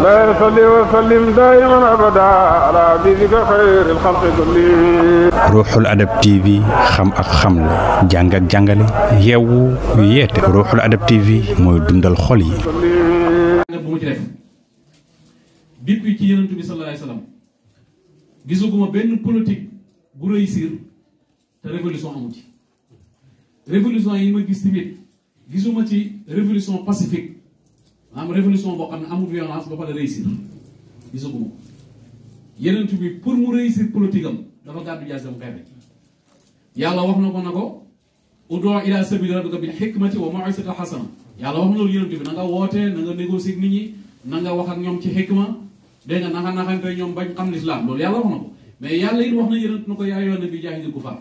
لا يصلي وسلم دائما ابدا على حبيبك خير الخلق كلهم. Ruuxul Adab TV xam ak xamle jàng ak jàngale yeewu yeete. Ruuxul Adab TV mooy dundal xol yi. bu mu ci def depuis ci Yonent bi sallallahu alayhi wasallam gisuguma benn politique bu réussir te révolution amu ci. révolution yi ma gis tamit gisuma ci révolution pacifique maanaam révolution boo xam ne amul violence ba pare réussir gisuguma ko. Yonent bi pour mu réussir politique am dafa gàddu jaasam xeex yàlla wax na ko na ko ud'u ila sabili rabbika bil hikmati wa maw'izatil hasana. yàlla wax na loolu Yonent bi na nga woote na nga négocier nit ñi na nga wax ak ñoom ci xikma dégg nga naka naxante ñoom bañ xam l'islam loolu yàlla wax na ko mais yàlla it wax na Yonent na ko yaa ayyuhan nabiyyu jaahidil kufaar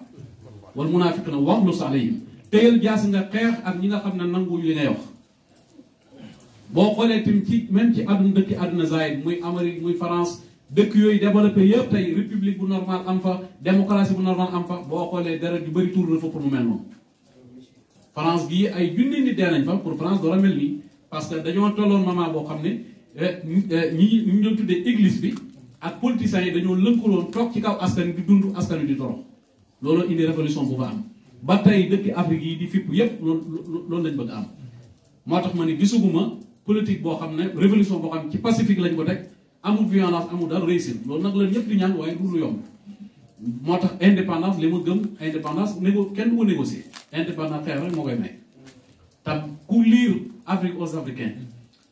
wal munaafiqiina waghluz alayhim téyel jaas nga xeex ak ñi nga xam ne nanguwuñ li ngay wax. boo xoolee tamit ci même ci àdduna dëkk àdduna zaayid muy Amérique muy France dëkk yooyu développé yëpp tey république bu normal am fa démocratie bu normal am fa boo xoolee dara ju bëri tuur na fa pour mu mel noonu. France gii ay junni nit dee nañ fa pour France door a mel nii parce que dañoo tolloon moment boo xam ne ñi doon tuddee église bi ak politiciens yi dañoo lënkaloon toog ci kaw askan di dund askan wi di torox loolu indi révolution bu fa am ba tey dëkk Afrique yi di fipp yëpp loolu lañ bëgg am. moo tax ma ne gisuguma politique boo xam ne révolution boo xam ne ci pacifique lañ ko teg amul violence amul dara réussir loolu nag la ñëpp di ñaan waaye du lu yomb. moo tax indépendance li ma gëm indépendance kenn du ko négocier indépendance xeex rek moo koy may tam ku lire Afrique aux Africains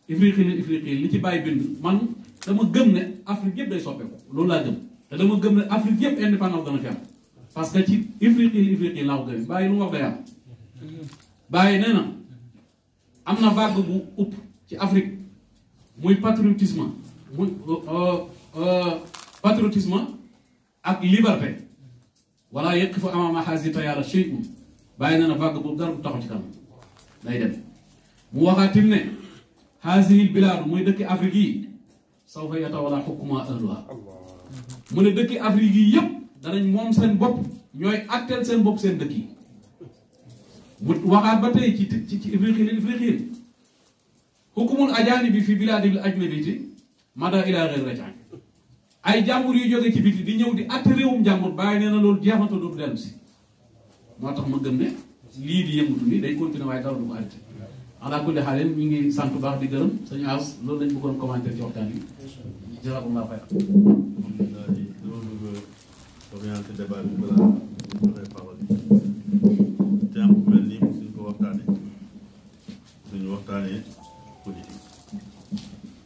Ifriqiya li ci bàyyi bind man dama gëm ne Afrique yëpp day soppeeku loolu laa gëm te dama gëm ne Afrique yëpp indépendance dana fi am parce que ci Ifriqiya laa ko gëm bàyyi lu mu wax day am bàyyi nee na am na vague bu upp ci Afrique muy patriotisme muy patriotisme ak liberté wala yaqifu amaama haazihil tayyaara shay'un bàyyi na vague boobu dara du taxaw ci kanam day dem mu waxaatim ne haazihil bilaadu muy dëkki Afrique yi sawfa yatawallaa hukmahaa ahluhaa mu ne dëkki Afrique yi yëpp danañ moom seen bopp ñooy atteel seen bopp seen dëkk yi mu waxaat ba tey ci Ifriqiya hukumul ajaanibi fi bilaadil ajnabiyyi madaa ilaa ghayri raj'in ay jàmbur yu jóge ci biti di ñëw di atte réewum jàmbur bàyyi nee na loolu jeexanta dootu dellu si moo tax ma gëm ne lii di yëngatu nii day continuer waaye dara du ko arrêté ala kulli xaalin ñu ngi sant bu baax di gërëm sañu as loolu lañ bëggoon commenter ci waxtaan bi jazakumullahu xayran. alhamdulilah dama bëgg orienté débat bi balaa joxe parole te am mel nii suñ ko waxtaanee politique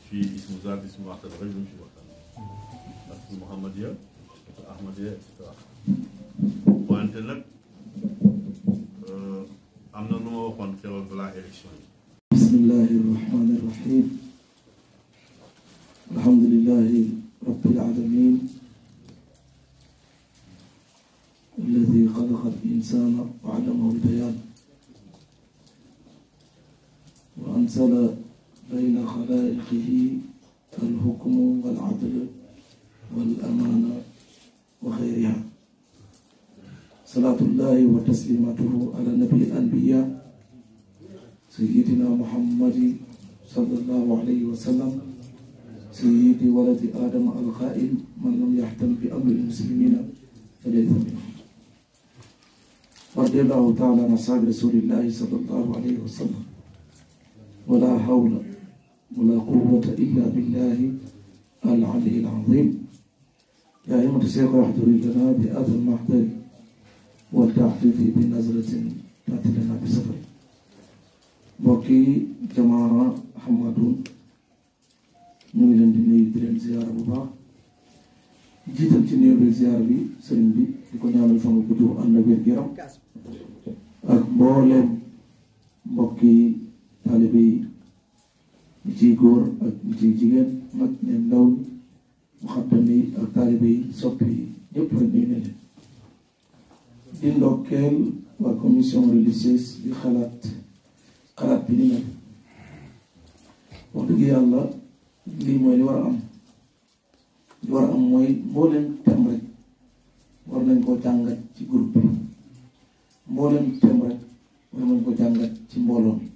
fii ismu zaat ismu waxtaan rek luñ fi waxtaan ndax Muhammadiya Ahmadiya et cetera wante nag am na lu ma waxoon keroog balaa élection yi. bismillahi rahmani rahim alhamdulillahi rabbil alamin alladi xalaqa al insana wa allamahu al bayan wa ansala bayna xalaiqihi al hukmu wal adl wal amana wa xayriha salaatullahi wa taslimatuhu ala nabi al anbiya sayyidina muhammadi sallallahu alayhi wa sallam sayyidi waladi adama al qaa'il man lam yahtam bi amri al muslimina falaysa minhum radiyallahu taala an ashaabi rasulillahi sallallahu alayhi wa sallam wala hawla wala quwwata illa billahi al ali al azim yaa himmata shaykh ihduri lana bi hadha al mahdar walta'tifi bi nazratin ta'ti lana bi safar mbokki jamaa Hamadou ñu ngi leen di nuyu di leen ziyaara bu baax jiital ci nuyu bi ziyaara bi sëriñ bi di ko ñaanal fan bu gudd ànd ak wér-gu-yaram ak mbooleem mbokki taalibe yi ñi ciy góor ak ñi ciy jigéen mag ne ndaw muxaddam yi ak taalibe yi soppi yi ñëpp rek nuyu ne leen di ndokkeel waa commission religieuse bi xalaat bi ni mel wax dëgg yàlla lii mooy li war a am mooy mbooleem tem rek war nañ koo jàngat ci groupe bi mbooleem tem rek war nañ ko jàngat ci mbooloo mi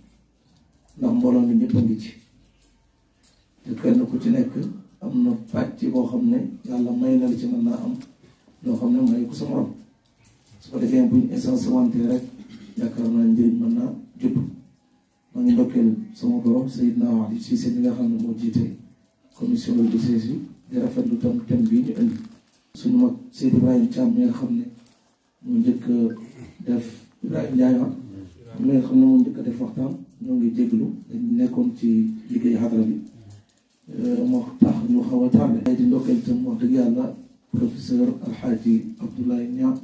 ndax mbooloo mi ñëpp a ngi ci te kenn ku ci nekk am na pàcc boo xam ne yàlla may na la ci mën naa am loo xam ne may ko sa morom su ko defee buñ essence wante rek yaakaar naa njëriñ mën naa judd. maa ngi ndokkeel sama borom Seydina Wali Cissé mi nga xam ne moo jiite commission de saisie di rafetlu tam thème bii ñu indi suñu mag Seydou Ibrahima Thiam mi nga xam ne mu njëkk def Ibrahima Ndiaye mi nga xam ne moo njëkk def waxtaan ñoo ngi jéglu dañ nekkoon ci liggéey xadra bi moo tax ñu xaw a tardé. di ndokkeel tam wax dëgg yàlla professeur Alxaaji Abdoulaye Niang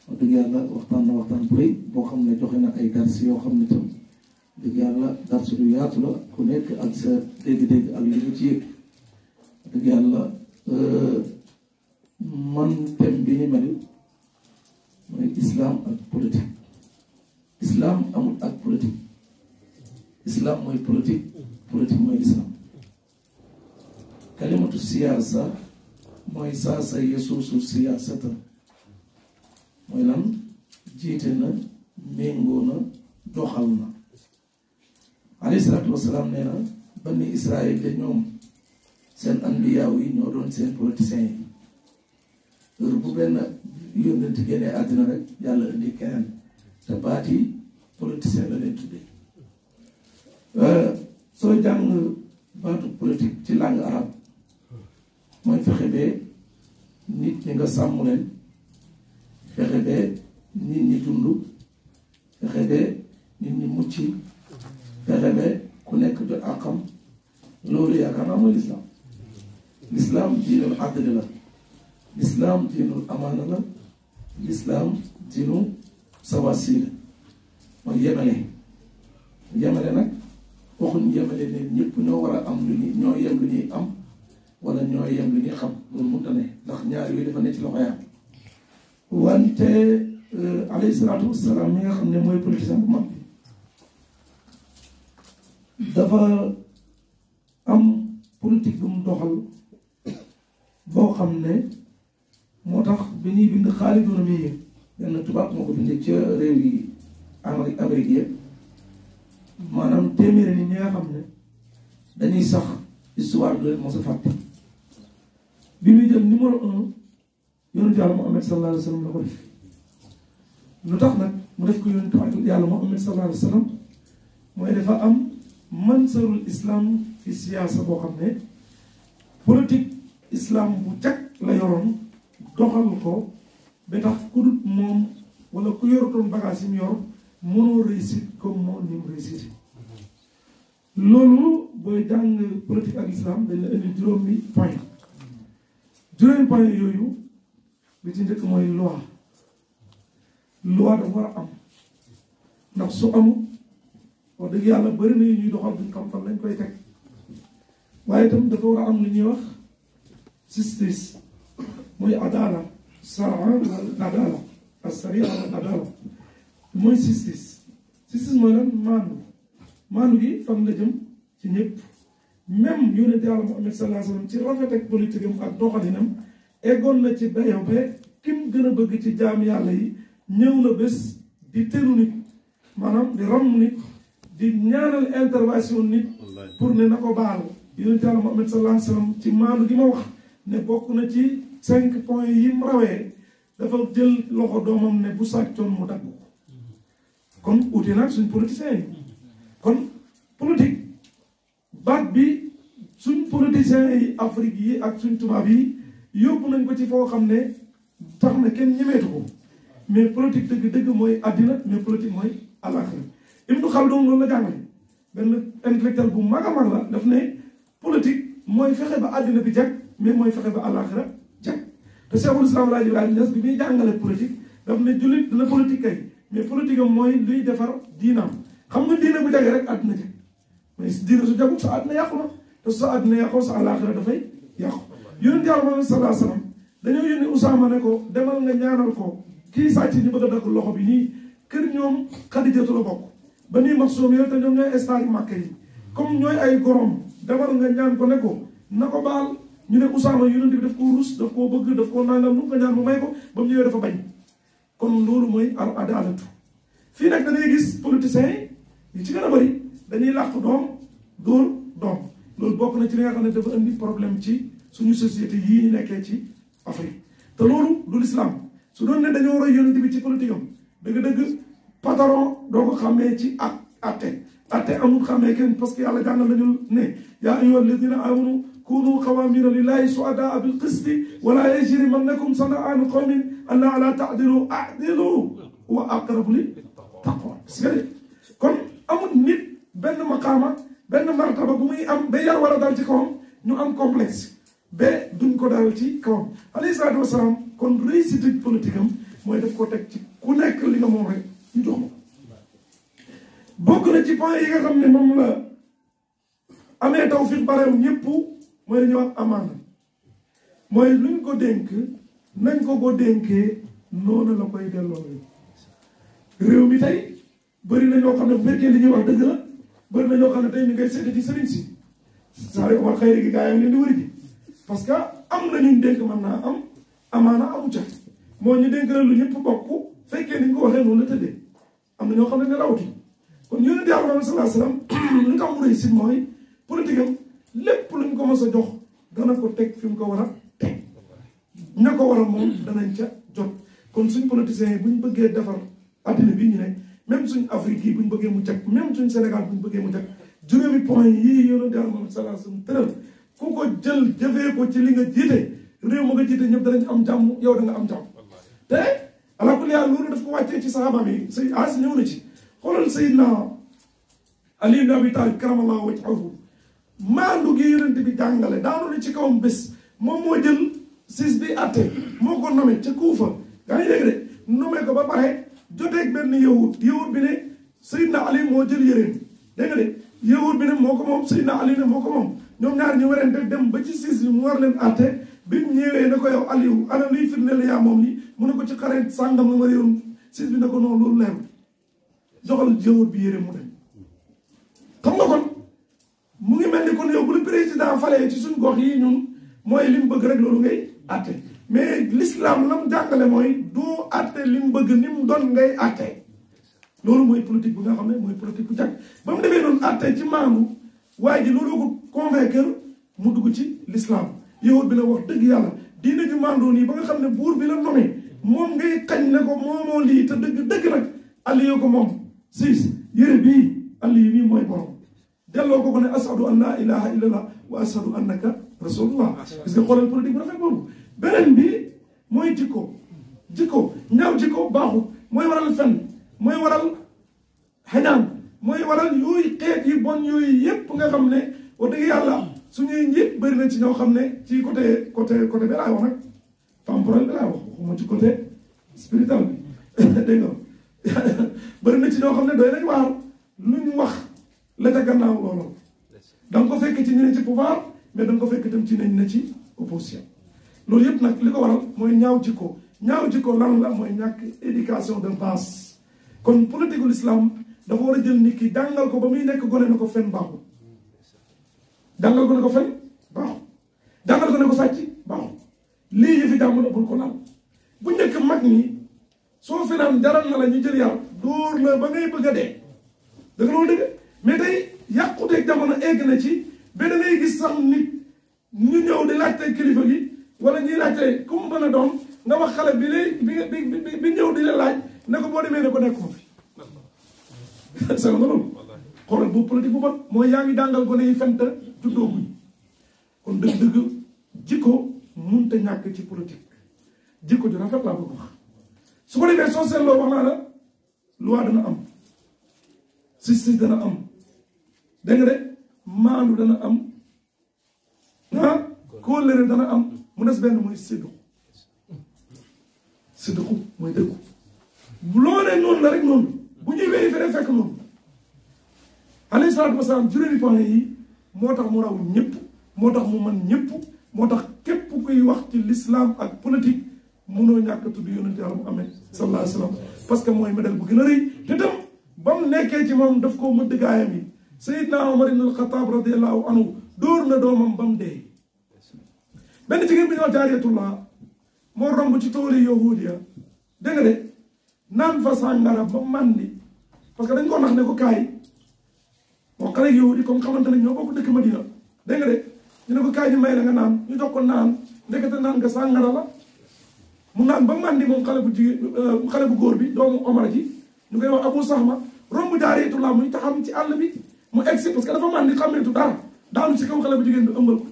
wax dëgg yàlla waxtaan na waxtaan bu rëy boo xam ne joxe na ay dars yoo xam ne tam dëgg yàlla dars lu yaatu la ku nekk ak sa dégg-dégg ak li ñu ci yëg dëgg yàlla man thème bi ni mel mooy islam ak politique. islam amul ak politique islam mooy politique politique mooy islam. kalimatu siyaasa mooy saasa yesuusu siyaasata mooy lan jiite na méngoo na doxal na. alayhi salaatu wasalaam nee na bani Israël de ñoom seen anbiyaaw yi ñoo doon seen politiciens yi heure bu benn yónnent génnee àddina rek yàlla indi keneen te baat yi politicien la leen tuddee. soo jàng baatu politique ci langue arabe mooy fexe ba nit ñi nga sàmm leen fexe ba nit ñi dund fexe ba nit ñi mucc fexe ba ku nekk jot àqam loolu yaakaar naa mooy lislaam. lislaam diinul adl la lislaam diinul amaana la lislaam diinu sawaasi la mooy yemale yemale nag waxuñ yemale ne ñëpp ñoo war a am lu ñuy ñoo yem lu ñuy am wala ñoo yem lu ñuy xam loolu mënta ne ndax ñaar yooyu dafa nekk ci loxo yaa wante alayhi salaatu wasalaam mi nga xam ne mooy politicien bu mag dafa am politique bu mu doxal boo xam ne moo tax bi ñuy bind Xaalidoona mi benn tubaab moo ko bindee ca réew yi Amérique yëpp maanaam téeméeri nit ñi nga xam ne dañuy sax histoire du leen moo sa fàtte. bi muy jël numéro 1 yonent yàlla Muhammad sallallahu alayhi wa sallam la ko def lu tax nag mu def ko yonent yàlla Muhammad sallallahu alayhi wa sallam mooy dafa am mansarul islam fi siyaasa boo xam ne politique islam bu jag la yoroon doxal ko ba tax ku dut moom wala ku yorutoon bagage yi mu yor mënoo réussir comme moom ni mu réussir. loolu booy jàng politique ak islam dañ la indi juróomi point yooyu li ci njëkk mooy loi dafa war a am ndax su amul wax dëgg yàlla bëri na yu ñuy doxal duñ xam fan lañ koy teg waaye itam dafa war a am lu ñuy wax justice mooy adala saraa wala adala as-saria wala adala mooy justice mooy lan maandu gi fan la jëm ci ñëpp même yonent yàlla Muhammad sallallahu alayhi wa sallam ci rafet ak politique am ak doxalinam eggoon na ci dayo ba kim gën a bëgg ci jaam yàlla yi ñëw na bés di tëru nit maanaam di ramm nit di ñaanal intervention nit pour ne na ko baal yonent yàlla Muhammad sallallahu alayhi wa sallam ci maandu gi ma wax ne bokk na ci 5 points yi mu rawee dafa jël loxo doomam ne bu sàccoon mu dagg ko kon uti nag suñ politiciens yi kon politique baat bi suñ politiciens yi Afrique yi ak suñ tubaab yi yóbbu nañ ko ci foo xam ne tax na kenn ñemeetu ko mais politique dëgg-dëgg mooy àddina mais politique mooy àllaaxira Ibnu Khaldun loolu la jàngale benn intellectuel bu mag a mag la daf ne politique mooy fexe ba àddina bi jag mais mooy fexe ba àllaaxira jag te Cheikhul Islam Alaaji Ibrahima Niass bi muy jàngale politique daf ne jullit dina politique kay mais politique am mooy luy defar diinaam xam nga diina bu jagee rek àddina jag mais diina su jagul sa àddina yàqu na te sa àddina yàqoo sa àllaaxira dafay yàqu. yonent Yàlla Muhammad sallallahu alayhi wa sallam dañoo yónni Usaama ne ko demal nga ñaanal ko kii sàcc ñu bëgg a dagg loxo bi nii kër ñoom Xadijatu la bokk ba nii Maxsuum yooyu te ñoom ñooy star Màkka yi comme ñooy ay gorom demal nga ñaan ko ne ko na ko baal ñu ne Usaama yonent bi daf koo rus daf koo bëgg daf koo nangam nu ko ñaan mu may ko ba mu ñëwee dafa bañ kon loolu mooy al adaalatu. fii nag da ngay gis politiciens yi ci gën a bëri dañuy làq doom dóor doom loolu bokk na ci li nga xam ne dafa indi problème ci suñu société yii ñu nekkee ci Afrique te loolu du l'islam su doon ne dañoo roy yonent bi ci politique am dëgg-dëgg patron doo ko xàmmee ci atte amul xàmmee kenn parce que yàlla jàngal nañu ne yaa ayyuha alladina amanu kunu qawamina lillahi suhadaa bil qisti wala yajrimannakum sana'aanu qawmin alla ala ta'dilu a'dilu wa aqrabu li taqwa kon amul nit benn maqaama benn martaba bu muy am ba yar war a dal ci kawam ñu am complexe ba duñ ko dal ci kawam alayhi salaatu wasalaam kon réussite politique am mooy daf ko teg ci ku nekk li nga moom rek ñu jox ko bokk na ci point yi nga xam ne moom la amee tawfiq barew ñëpp mooy la ñuy wax amaana mooy luñ ko dénk nañ ko dénkee noonu la koy delloo réew mi tey bëri na ñoo xam ne bu fekkee li ñuy wax dëgg la bëri na ñoo xam ne tey ñu ngay seeti ci sëriñ si saa rek war xëy gi gaa yi leen di wëri ji parce que am na ñu dénk mën naa am amaana amu ca moo ñu dénk la lu ñëpp bokk fekkee ni ñu ko waxee noonu la tëddee am na ñoo xam ne ne rawati kon yonent Yàlla sallallahu alayhi wasallam li tax mu réussir mooy politique am lépp luñ ko mos a jox dana ko teg fi mu ko war a teg ña ko war a moom danañ ca jot kon suñ politiciens yi buñ bëggee defar addina bi ñu ne même suñ Afrique yi buñ bëggee mu jag même suñ Sénégal buñ bëggee mu jag juróomi point yii yonent Yàlla sallallahu alayhi wasallam tëral ku ko jël jëfee ko ci li nga jiite réew ma nga jiite ñëpp danañ am jàmm yow da nga am jàmm te ala kulli haal loolu daf ko wàccee ci saxaabaam yi say as ñëw na ci xoolal Seydina Ali ibn Abi Talib karamallahu wajhahu maandu gi yonent bi jàngale daanu ni ci kawam bés moom moo jël siis bi atte moo ko nommé ca Kuufa yaa ngi dégg de nommé ko ba pare joteeg benn yahud bi ne Seydina Ali moo jël yëreen dégg nga de yahud bi ne moo ko moom Seydina Ali ne moo ko moom ñoom ñaar ñu werante dem ba ci siis bi mu war leen atte bi mu ñëwee ne ko yow Aliou ana luy firndeel yaa moom li mu ne ko ci xareet sàngam la ma réewoon siis bi ne ko noonu loolu leer joxal yahud bi yëreen mu dem xam nga kon mu ngi mel ni kon yow bu la président falee ci suñ gox yi ñun mooy li mu bëgg rek loolu ngay atte mais l'islam la mu jàngale mooy doo atte li mu bëgg ni mu doon ngay atte loolu mooy politique bu nga xam ne mooy politique bu jag ba mu demee noonu atte ci maanu waaye ji loolu ko convaincre mu dugg ci l'islam yow bi la wax dëgg yàlla diine ju maandoo nii ba nga xam ne buur bi la nommé moom ngay xañ ne ko moomoo lii te dëgg dëgg nag Aliou ko moom siis yëre bii Aliou nii mooy borom delloo ko ne ashadu an laa ilaha illallah wa ashadu annaka rasulullah parce que xoolal politique bu rafet boobu beneen bi mooy jikko ñaaw jikko baaxul mooy waral fen mooy waral xañaan mooy waral yooyu xeet yi bon yooyu yépp nga xam ne wax dëgg yàlla suñuy njiit bëri na ci ñoo xam ne ci côté bi laay wax nag temporel bi laay wax waxuma ci côté spirituel bi dégg nga bëri na ci ñoo xam ne doy nañ waar luñ wax la ca gannaaw loolu da nga ko fekk ci ñu ne ci pouvoir mais da nga ko fekk itam ci ne ci opposition loolu yëpp nag li ko waral mooy ñaaw jikko lan la mooy ñàkk éducation de base kon politique l'islam dafa war a jël nit ki jàngal ko ba muy nekk gone na ko fen baaxul jàngal ko ne ko fen baaxul jàngal ko ne ko sàcc baaxul lii yëfi jàmm la bul ko laal bu njëkk mag ñi soo fenaan jaral na la ñu jël yar dóor la ba ngay bëgg a dee dëgg loolu dëgg mais tey yàquteeg jamono egg na ci ba da ngay gis sax nit ñu ñëw di laajte kilifa gi wala ñuy laajte ku mu mën a doon nga wax xale bi ñëw di la laaj ne ko boo demee ne ko nekkuma fi c'est nga loolu xoolal bu politique bu bon mooy yaa ngi jàngal ko ne yi fenta juddoo guñ kon dëgg-dëgg jikko munte ñàkk ci politique jikko ju rafet laa bëgg wax su ko defee soo seetloo wax naa la loi dana am justice dana am dégg nga de maandu dana am kóllëre dana am mu des benn mooy sédduxu mooy dëggu loolee noonu la rek noonu bu ñuy vérifier fekk noonu alayhi salaatu wasalaam juróomi point yi moo tax mu raw ñëpp moo tax mu mën ñëpp moo tax képp kuy wax ci l'islam ak politique mënoo ñàkk tudd yonent Yàlla Muhammad sallallahu alayhi wa sallam parce que mooy modèle bu gën a rëy te tam ba mu nekkee ci moom daf koo mëdd gaayam yi Seydina Omar ibn al-Khattab radiyallahu anhu dóor na doomam ba mu dee benn jigéen bi ñoo Jaariyatullah moo romb ci tooli yahudiya dégg nga de naan fa sàngara ba màndi parce que dañ ko nax ne ko kaay moo xale yahudi comme xamante ne ñoo bokk dëkk Madina dégg nga de ñu ne ko kaay ñu may la nga naan ñu jox ko naan ndekete naan nga sàngara la mu naan ba mandi moom xale bu jigéen xale bu góor bi doomu Omar ji ñu koy wax Abu Sahma romb Jaariyatullah muy taxam ci àll bi mu egsi parce que dafa mandi xameetu dara daanu ci kaw xale bu jigéen bi ëmbal ko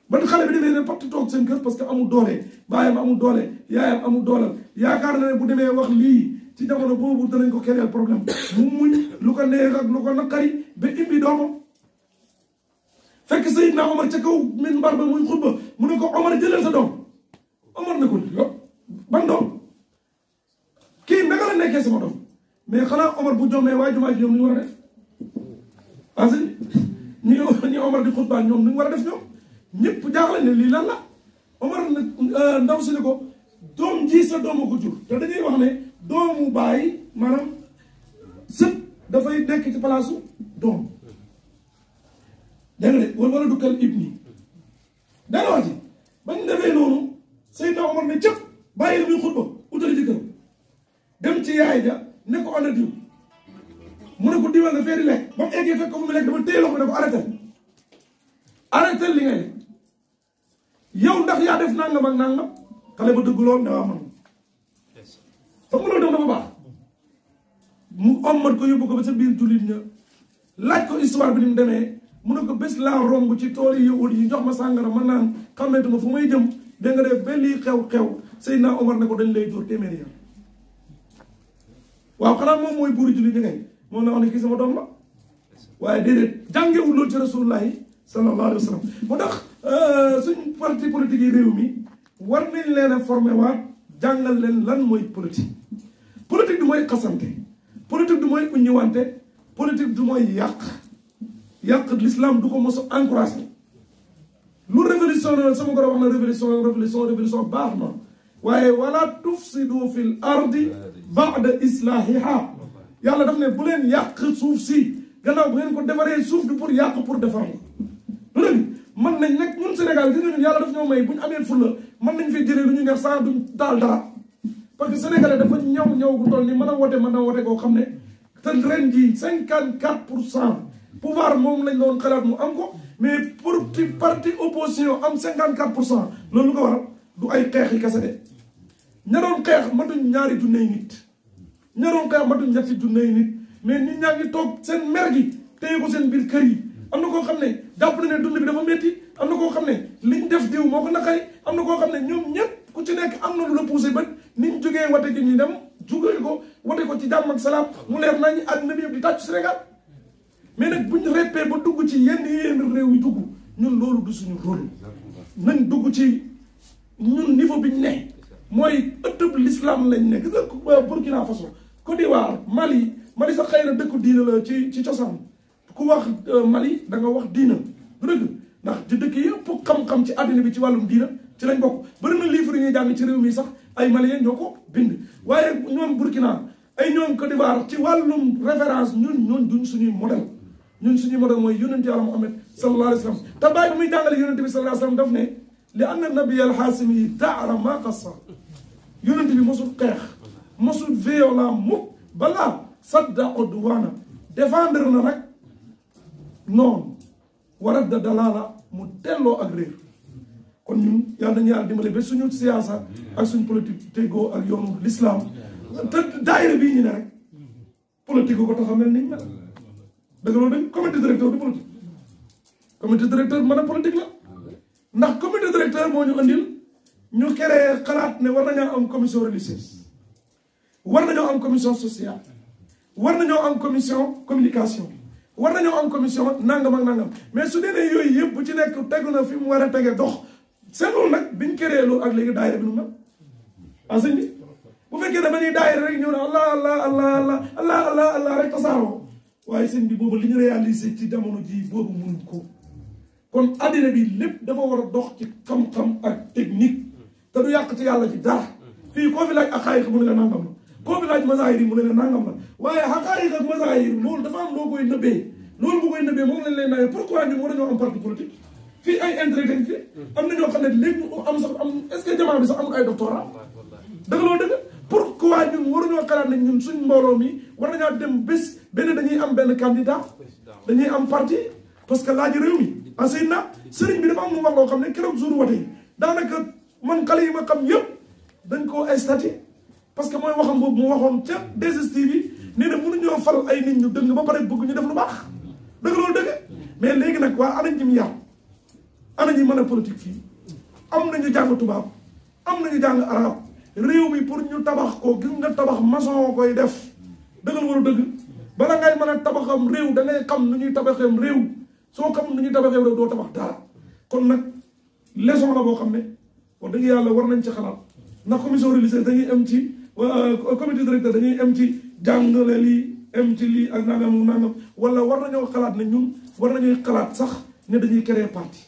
ban xale bi demee ne patt toog seen kër parce que amul doole baayam amul doole yaayam amul doolal yaakaar na ne bu demee wax lii ci jamono boobu danañ ko kereel problème mu muñ lu ko neex ak lu ko naqari ba imbi doomam fekk Seydina Omar ca kaw minbar ba muy xutba mu ne ko Omar jëlal sa doom Omar ne ko ban doom kii naka la nekkee sama doom mais xanaa Omar bu jommee waa jumaa ji ñoom ñu war a def parce que ñi Omar di xutba ñoom ñu war a def ñoom ñëpp jaaxle ne lii lan la Omar ndaw si ne ko doom ji sa doom a ko jur te dañuy wax ne doomu baay maanaam sët dafay nekk ci palaasu doom dégg nga de wala dukkal ibni dana wax ci bañ defee noonu Seydina Omar ne cëpp bàyyi la muy xutba utali ci këram dem ci yaay ja ne ko ana diw mu ne ko diwal nga feeri lekk ba mu eggee fekk ko fu mu lekk dafa téye loxo ne ko arrêté li ngay lekk yow ndax yaa def nangam ak nangam xale ba dëgg lool ne waa man xam nga loolu dafa baax mu ommat ko yóbbu ko ba sa biir jullit ña laaj ko histoire bi ni mu demee mu ne ko bés laa romb ci tool yi yowul yi jox ma sàngara ma naan xameetuma fu may jëm dégg nga def ba lii xew-xew Seydina Omar ne ko dañ lay dóor téeméeri yoon waaw xanaa moom mooy buuri jullit ñi ngay moom na wax ne kii sama doom la waaye déedéet jàngewul loolu ci rasulullahi sallallahu alayhi wa sallam moo tax suñ parti politique yi réew mi war nañ leen a formé waat jàngal leen lan mooy politique politique du mooy xasante politique du mooy uññiwante politique du mooy yàq l'islam du ko mos a encouragé lu révolution la sama goro wax na révolution baax na waaye wala tufsidu fil ardi ba'da islahiha yàlla daf ne bu leen yàq suuf si gannaaw bu ngeen ko defaree suuf du pour yàq pour defar la lu mën nañ nag ñun Sénégal gis nga ñun yàlla daf ñoo may bu ñu amee fulla mën nañ fi jëlee lu ñu neex sans duñ taal dara parce que sénégalais dafa ñëw gu toll ni mën a wote koo xam ne te ren jii 54% pouvoir moom lañ doon xalaat mu am ko mais pour ci parti opposition am 54% loolu lu ko waral du ay xeex yi kese de ña doon xeex matuñ ñaari junney nit ña doon xeex matuñ ñetti junney nit mais nit ñaa ngi toog seen mer gi téye ko seen biir kër yi am na koo xam ne jàpp na ne dund bi dafa métti am na koo xam ne liñ def diw moo ko naqari am na koo xam ne ñoom ñëpp ku ci nekk am na lu la poussé ba niñ jógee wate gi ñu dem jógee ko wate ko ci jàmm ak salaam mu leer nañu àdduna bi yëpp di tàccu Sénégal mais nag buñ reppee ba dugg ci yenn réew yi dugg ñun loolu du suñu rôle nañ dugg ci ñun niveau biñ ne mooy ëttëb l'islam lañ ne gis nga Burkina Faso Côte d'Ivoire Mali sax xëy na dëkku diina la ci cosaan ku wax Mali da nga wax diina du dëgg ndax ci dëkk yëpp xam-xam ci àddina bi ci wàllum diina ci lañ bokk bëri na livre yi ñuy jàng ci réew mi sax ay Maliens ñoo ko bind waaye ñoom Burkina ay ñoom Côte d'Ivoire ci wàllum référence ñun duñ suñuy modèle ñun suñuy modèle mooy yonente Yàlla Muhammad sallallahu alayhi wa sallam te bàyyi bi muy jàngale yonente bi sallallahu alayhi wa sallam daf ne li anna nabiy al-Haasimi yi daara maa qassa yonente bi mosul xeex mosul violent mukk balaa sadda udwaana défendre na rek noonu warat da dalaala mu delloo ak réer kon ñun yàlla nañu yàlla dimbale ba suñu siyaasa ak suñu politique tegoo ak yoonu l'islam te daayira bii ñu ne rek politique ko tax a mel niñ mel dëgg loolu dañ comité directeur du politique comité directeur mën a politique la ndax comité directeur moo ñu andil ñu créé xalaat ne war nañoo am commission religieuse war nañoo am commission sociale war nañoo am commission communication war nañoo am commission nangam ak nangam mais su dee ne yooyu yëpp bu ci nekk tegu na fi mu war a tege dox seen loolu nag biñ créé loolu ak léegi daayira bi nu mel enseigne bi bu fekkee dafa ñuy daayira rek ñëw ne allah rek tasaaroo waaye sëñ bi boobu li ñu réalisé ci jamono ji boobu mënuñ ko kon addina bi lépp dafa war a dox ci xam-xam ak technique te du yàq ci yàlla ci dara fii koo fi laaj ak xaayix mu ne la nangam la koo fi laaj masaayir yi mu ne la nangam la waaye xaqaayix ak masaayir loolu dafa am loo koy nëbbee loolu bu koy nëbbee moom lañ lay nawee pourquoi ñun war a ñoo am parti politique fii ay intérêt dañ fi am na ñoo xam ne léegi mu am sax am est-ce que jamono bi sax amul ay doctorat dëgg loolu dëgg pourquoi ñun waruñoo xalaat ne ñun suñ mbooloo mi war nañoo dem bés benn dañuy am benn candidat dañuy am parti parce que laaj réew mi enseigne na sëriñ bi dafa am lu wax loo xam ne keroog jour wate yi daanaka man xale yi ma xam yëpp dañ koo estati parce que mooy waxam boobu mu waxoon ca 2STV bi nee na mënuñoo fal ay nit ñu dëng ba pare bëgg ñu def lu baax dëgg loolu dëgg mais léegi nag waa ana ñi mu yar ana ñi mën a politique fii am nañu jàng tubaab am nañu jàng arab réew mi pour ñu tabax ko gis nga tabax maçon koy def dëggal waru dëgg bala ngay mën a tabaxam réew da ngay xam nu ñuy tabaxeem réew soo xam nu ñuy tabaxeem réew doo tabax dara kon nag leçon la boo xam ne wax dëgg yàlla war nañ ci xalaat ndax commission religieuse dañuy am ci comité directeur dañuy am ci jàngale lii am ci lii ak nangam nangam wala war nañoo xalaat ne ñun war nañuy xalaat sax ne dañuy créer parti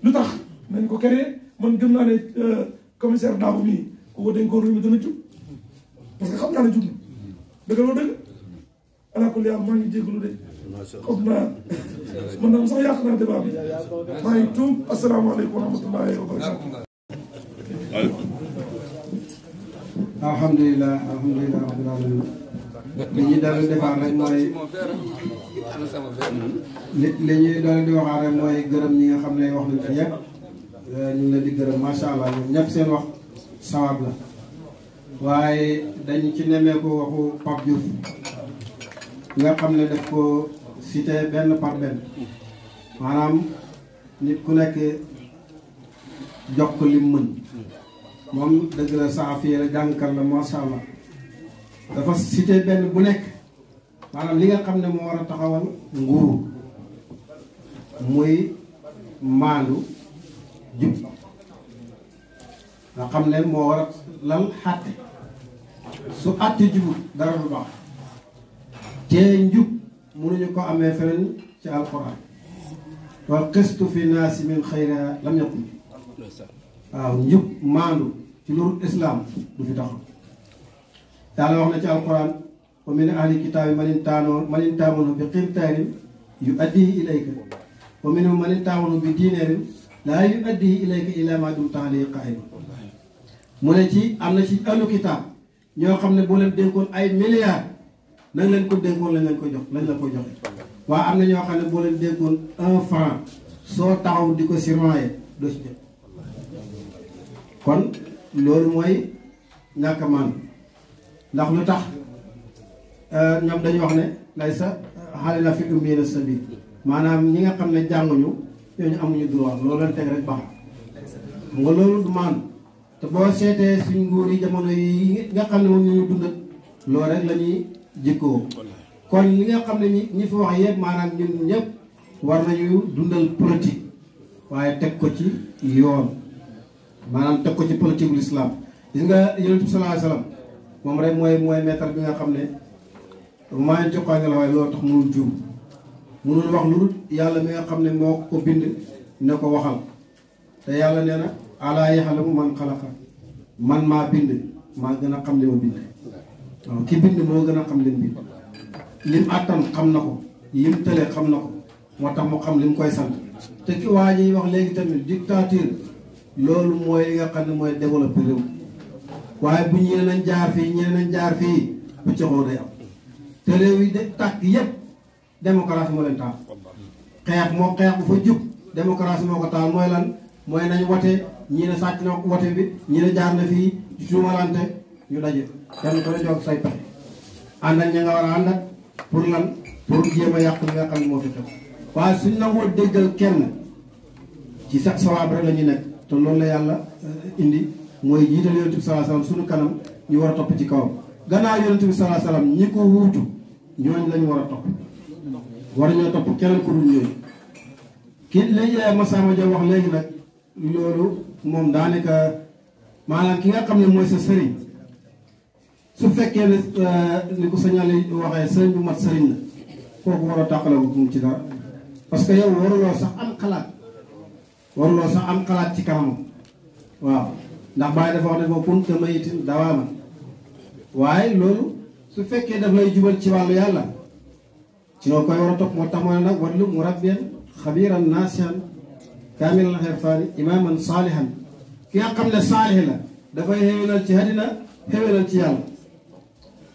lu tax nañ ko créer man gëm naa ne commissaire Dabo mii ko dañ ko réew mi dana jub parce que xam naa ne jub na dëgg loolu dëgg ala kulli maa ngi jégalu de xam naa man daal sax yàq naa débat bi maa ngi tuub asalaamaaleykum wa rahmatullahi wa barakatu alhamdulilah alhamdulilah rabbil alamin li ñuy dal defaat rek mooy li ñuy dal di waxaat rek mooy gërëm ñi nga xam ne wax nañ fi ñëpp ñu ngi leen di gërëm macha allah ñoom ñëpp seen wax sawab la waaye dañ ci nemmeeku waxu Pape Diouf nga xam ne daf ko cité benn par benn maanaam nit ku nekk jox ko lim mën moom dëgg la saafii la jàngkat la macha allah dafa cité benn bu nekk maanaam li nga xam ne moo war a taxawal nguur muy maandu jub nga xam ne moo war a lal xàtte su àtte jubut dara du baax te njub mënuñu ko amee feneen ci alquran wal qistu fi naasi min xayra lam yakun waaw njub maandu ci loolu islam du fi taxaw yàlla wax na ci alquran wa min ahli kitaabi man in taamanu bi qintaarin yu addihi ilayka wa minhum man in taamanu bi diinarin laa yu addihi ilayka illa ma dumta alayhi qaa'ima mu ne ci am na ci ahlu kitaab ñoo xam ne boo leen dénkoon ay milliards nañ leen ko dénkoon lañ leen ko jox lañ la ko joxe waaye am na ñoo xam ne boo leen dénkoon 1 franc soo taxaw di ko surveiller doo ci jot kon loolu mooy ñàkk a maandu ndax lu tax ñoom dañu wax ne lay sa xale na fi ummiina sabiil maanaam ñi nga xam ne jànguñu ñooñu amuñu droit loolu leen teg rek baax xam nga loolu du maandu te boo seetee suñ nguur yi jamono yi nga xam ne moom ñu dundat loolu rek la ñuy jikkoo kon li nga xam ne ñi fi wax yëpp maanaam ñun ñëpp war nañu dundal politique waaye teg ko ci yoon maanaam teg ko ci politique bu l'islam gis nga yonent bi sallallahu alayhi wasallam moom rek mooy maître bi nga xam ne maa ngi jox nga la waaye loolu tax mënul juum mënul wax lu dul yàlla mi nga xam ne moo ko bind ne ko waxal te yàlla nee na alaa yaxlamu man xalaqa man maa bind maa gën a xam li ma bind waaw ki bind moo gën a xam lim bind lim attan xam na ko lim tële xam na ko moo tax mu xam lim koy sant te ki waa ji wax léegi tamit dictature loolu mooy li nga xam ne mooy développé réew waaye bu ñëwee nañ jaar fii ñeneen nañ jaar fii bu coxoo day am te réew yi de tàkk yépp démocratie moo leen taal xeex bu fa jub démocratie moo ko taal mooy lan mooy nañ wote ñii ne sàcc na wote bi ñii ne jaar na fii suumalante ñu daje kenn ko ne jox say pexe ànd ak ña nga war a ànd ak pour lan pour jéem a yàq li nga xam ne moo fi xew waaye suñ nangoo déggal kenn ci sax sawaab rek la ñu nekk te loolu la yàlla indi mooy jiital yonent bi sallallahu alayhi wasallam suñu kanam ñu war a topp ci kawam gannaaw yonent bi sallallahu alayhi wasallam ñi ko wuutu ñooñu lañu war a topp war ñoo topp keneen ku dul ñooñu kii léegi Massamba Dia wax léegi nag loolu moom daanaka maanaam ki nga xam ne mooy sa sëriñ su fekkee ne ni ko sañal waxee sëriñ bu mat sëriñ la kooku war a tàqale moom ci dara parce que yow waruloo sax am xalaat ci kanamam waaw ndax Baye dafa wax ne boo kun ka mayitin dawaama waaye loolu su fekkee daf lay jubal ci wàllu yàlla ci noo koy war a topp moo tax mooy nag wadlu murabbiyan xabiran naasihan kaamilan xirfaani imaaman saalihan ki nga xam ne saalih la dafay xéwénal ci àddina xéwénal ci yàlla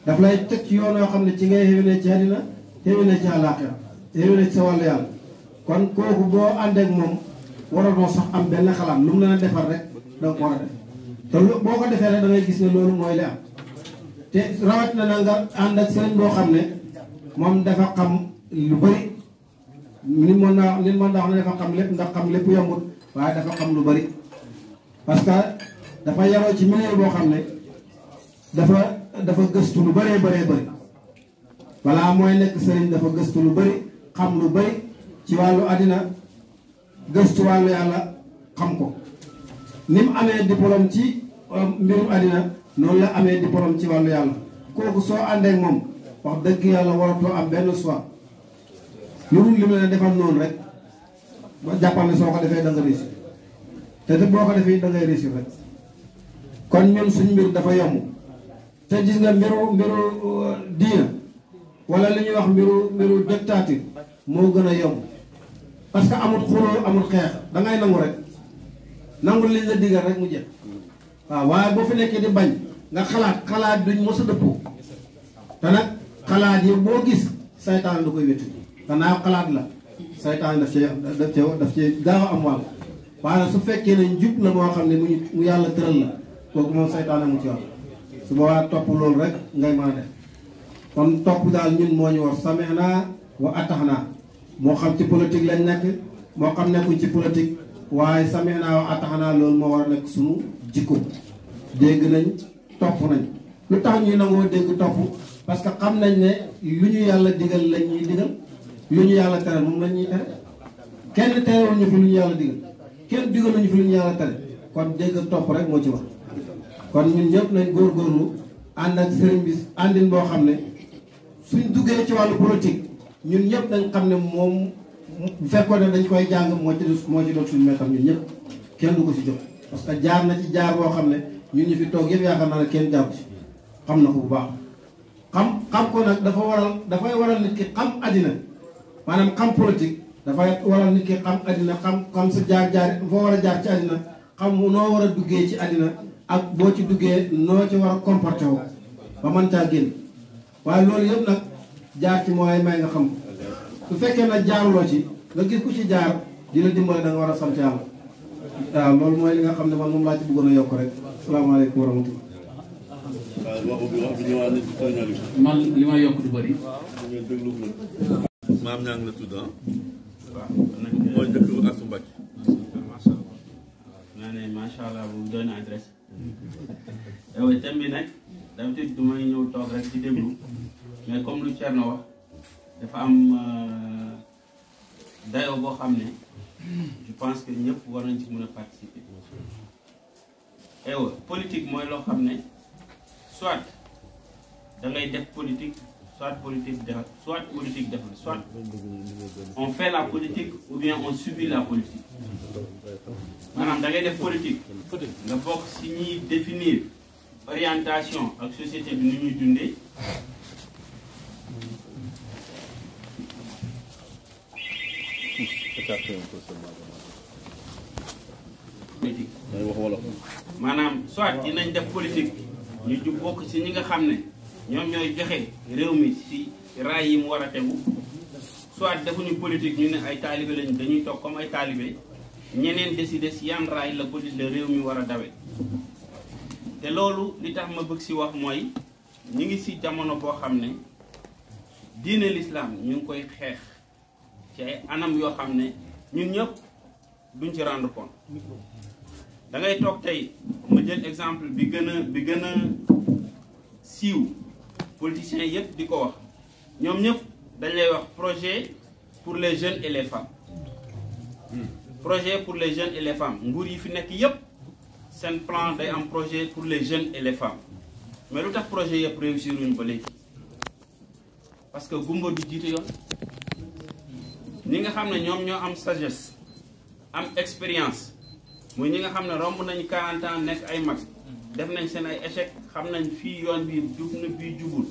daf lay teg ci yoon yoo xam ne ci ngay xéwénee ci àddina xéwénee ci àllaaxira yéwéne ci sa wàllu yàlla kon kooku boo àndeek moom waratoo sax am benn xalaat lu mu leen a defar rek danga ko war a def te boo ko defee rek da ngay gis ne loolu mooy li am te rawat na nga ànd ak sëriñ boo xam ne moom dafa xam lu bëri nit mën naa wax ne dafa xam lépp ndax xam lépp yombut waaye dafa xam lu bëri parce que dafa yaroo ci milieu boo xam ne dafa gëstu lu bëree bëri balaa mooy nekk sëriñ dafa gëstu lu bëri xam lu bëri ci wàllu àddina gëstu wàllu yàlla xam ko ni mu amee diplôme ci mbirum àddina noonu la amee diplôme ci wàllu yàlla kooku soo àndeek moom wax dëgg yàlla waratoo am benn choix lu dul li mu leen defal noonu rek ba jàppal ne soo ko defee da nga réussir te boo ko defee da ngay réussir rek kon ñun suñ mbir dafa yomb te gis nga mbiru diina wala li ñuy wax mbiru dictature moo gën a yomb parce que amul xuloo amul xeex dangay nangu rek nangu liñ la digal rek mu jeex waaw waaye boo fi nekkee di bañ nga xalaat duñ mos a dëppoo te nag xalaat yi boo gis saytaan da koy wétu gannaaw xalaat la saytaan daf cee gaaw a am wàll waaye su fekkee ne njub la moo xam ne mu yàlla tëral la kooku moom saytaan amu ci wàll su boobaa topp loolu rek ngay mën a def kon topp daal ñun moo ñu war samihna wa ataxna moo xam ci politique lañ nekk moo xam nekkuñ ci politique waaye samihna wa ataxna loolu moo war a nekk suñu jikko dégg nañ topp nañ lu tax ñuy nangoo dégg topp parce que xam nañ ne lu ñu yàlla digal lañ ñuy digal lu ñu yàlla tere moom lañ ñuy tere kenn terewul ñu fi lu ñu yàlla digal kenn digal ñu fi lu ñu yàlla tere kon dégg topp rek moo ci wax kon ñun ñëpp nañ góorgóorlu ànd ak sëriñ bi àndin boo xam ne suñ duggee ci wàllu politique ñun ñëpp dañ xam ne moom bu fekkoon ne dañ koy jàng moo ci doon suñu meetam ñun ñëpp kenn du ko si jox parce que jaar na ci jaar boo xam ne ñun ñu fi toog yëpp yaakaar naa ne kenn jaaru ci xam na ko bu baax xam ko nag dafay waral nit ki xam àddina maanaam xam politique dafay waral nit ki xam àddina xam sa jaar foo war a jaar ci àddina xam noo war a duggee ci àddina ak boo ci duggee noo ci war a comporté woo ba mën caa génn waaye loolu yëpp nag jaar ci mooy may nga xam ko su fekkee nag jaaruloo ci nga gis ku ci jaar di la dimbale da nga war a sant yàlla waaw loolu mooy li nga xam ne man moom laa ci bëggoon a yokk rek asalaamaaleykum wa rahmatulah. man li ma yokk du bëri. maam ñaa ngi la tudd ah. waaw mooy njëkk Asu Mbàkke. macha allah. naa ne macha allah bu doon adresse. yow thème bi nag d'habitude du may ñëw toog rek ci déglu mais comme lu Thierno wax dafa am dayoo boo xam ne je pense que ñëpp war nañ ci mën a participer. ewa politique mooy loo xam ne soit da ngay def politique soit politique def soit on fait la politique ou bien on subit la politique. maanaam da ngay def politique nga bokk si ñuy définir orientation ak société bi nu ñuy dundee politique maanaam soit dinañ def politique ñu ju bokk si ñi nga xam ne ñoom ñooy joxe réew mi si raay yi mu war a tegu soit defuñu politique ñu ne ay taalibe lañ dañuy toog comme ay taalibe ñeneen décider si yan raay la politique la réew mi war a dawe te loolu li tax ma bëgg si wax mooy ñu ngi si jamono boo xam ne diine l'islam ñu ngi koy xeex ci ay anam yoo xam ne ñun ñëpp duñ ci rendre compte da ngay toog tey ma jël exemple bi gën a siiw politiciens yëpp di ko wax ñoom ñëpp dañ lay wax projet pour les jeunes et les femmes projet pour les jeunes et les femmes nguur yi fi nekk yëpp seen plan day am projet pour les jeunes et les femmes mais lu tax projet yëpp réussir uñu ba léegi parce que gumba du jiite yoon ñi nga xam ne ñoom ñoo am sagesse am expérience muy ñi nga xam ne romb nañu 40 ans nekk ay mag def nañ seen ay échec xam nañ fii yoon bi jub na bii jubul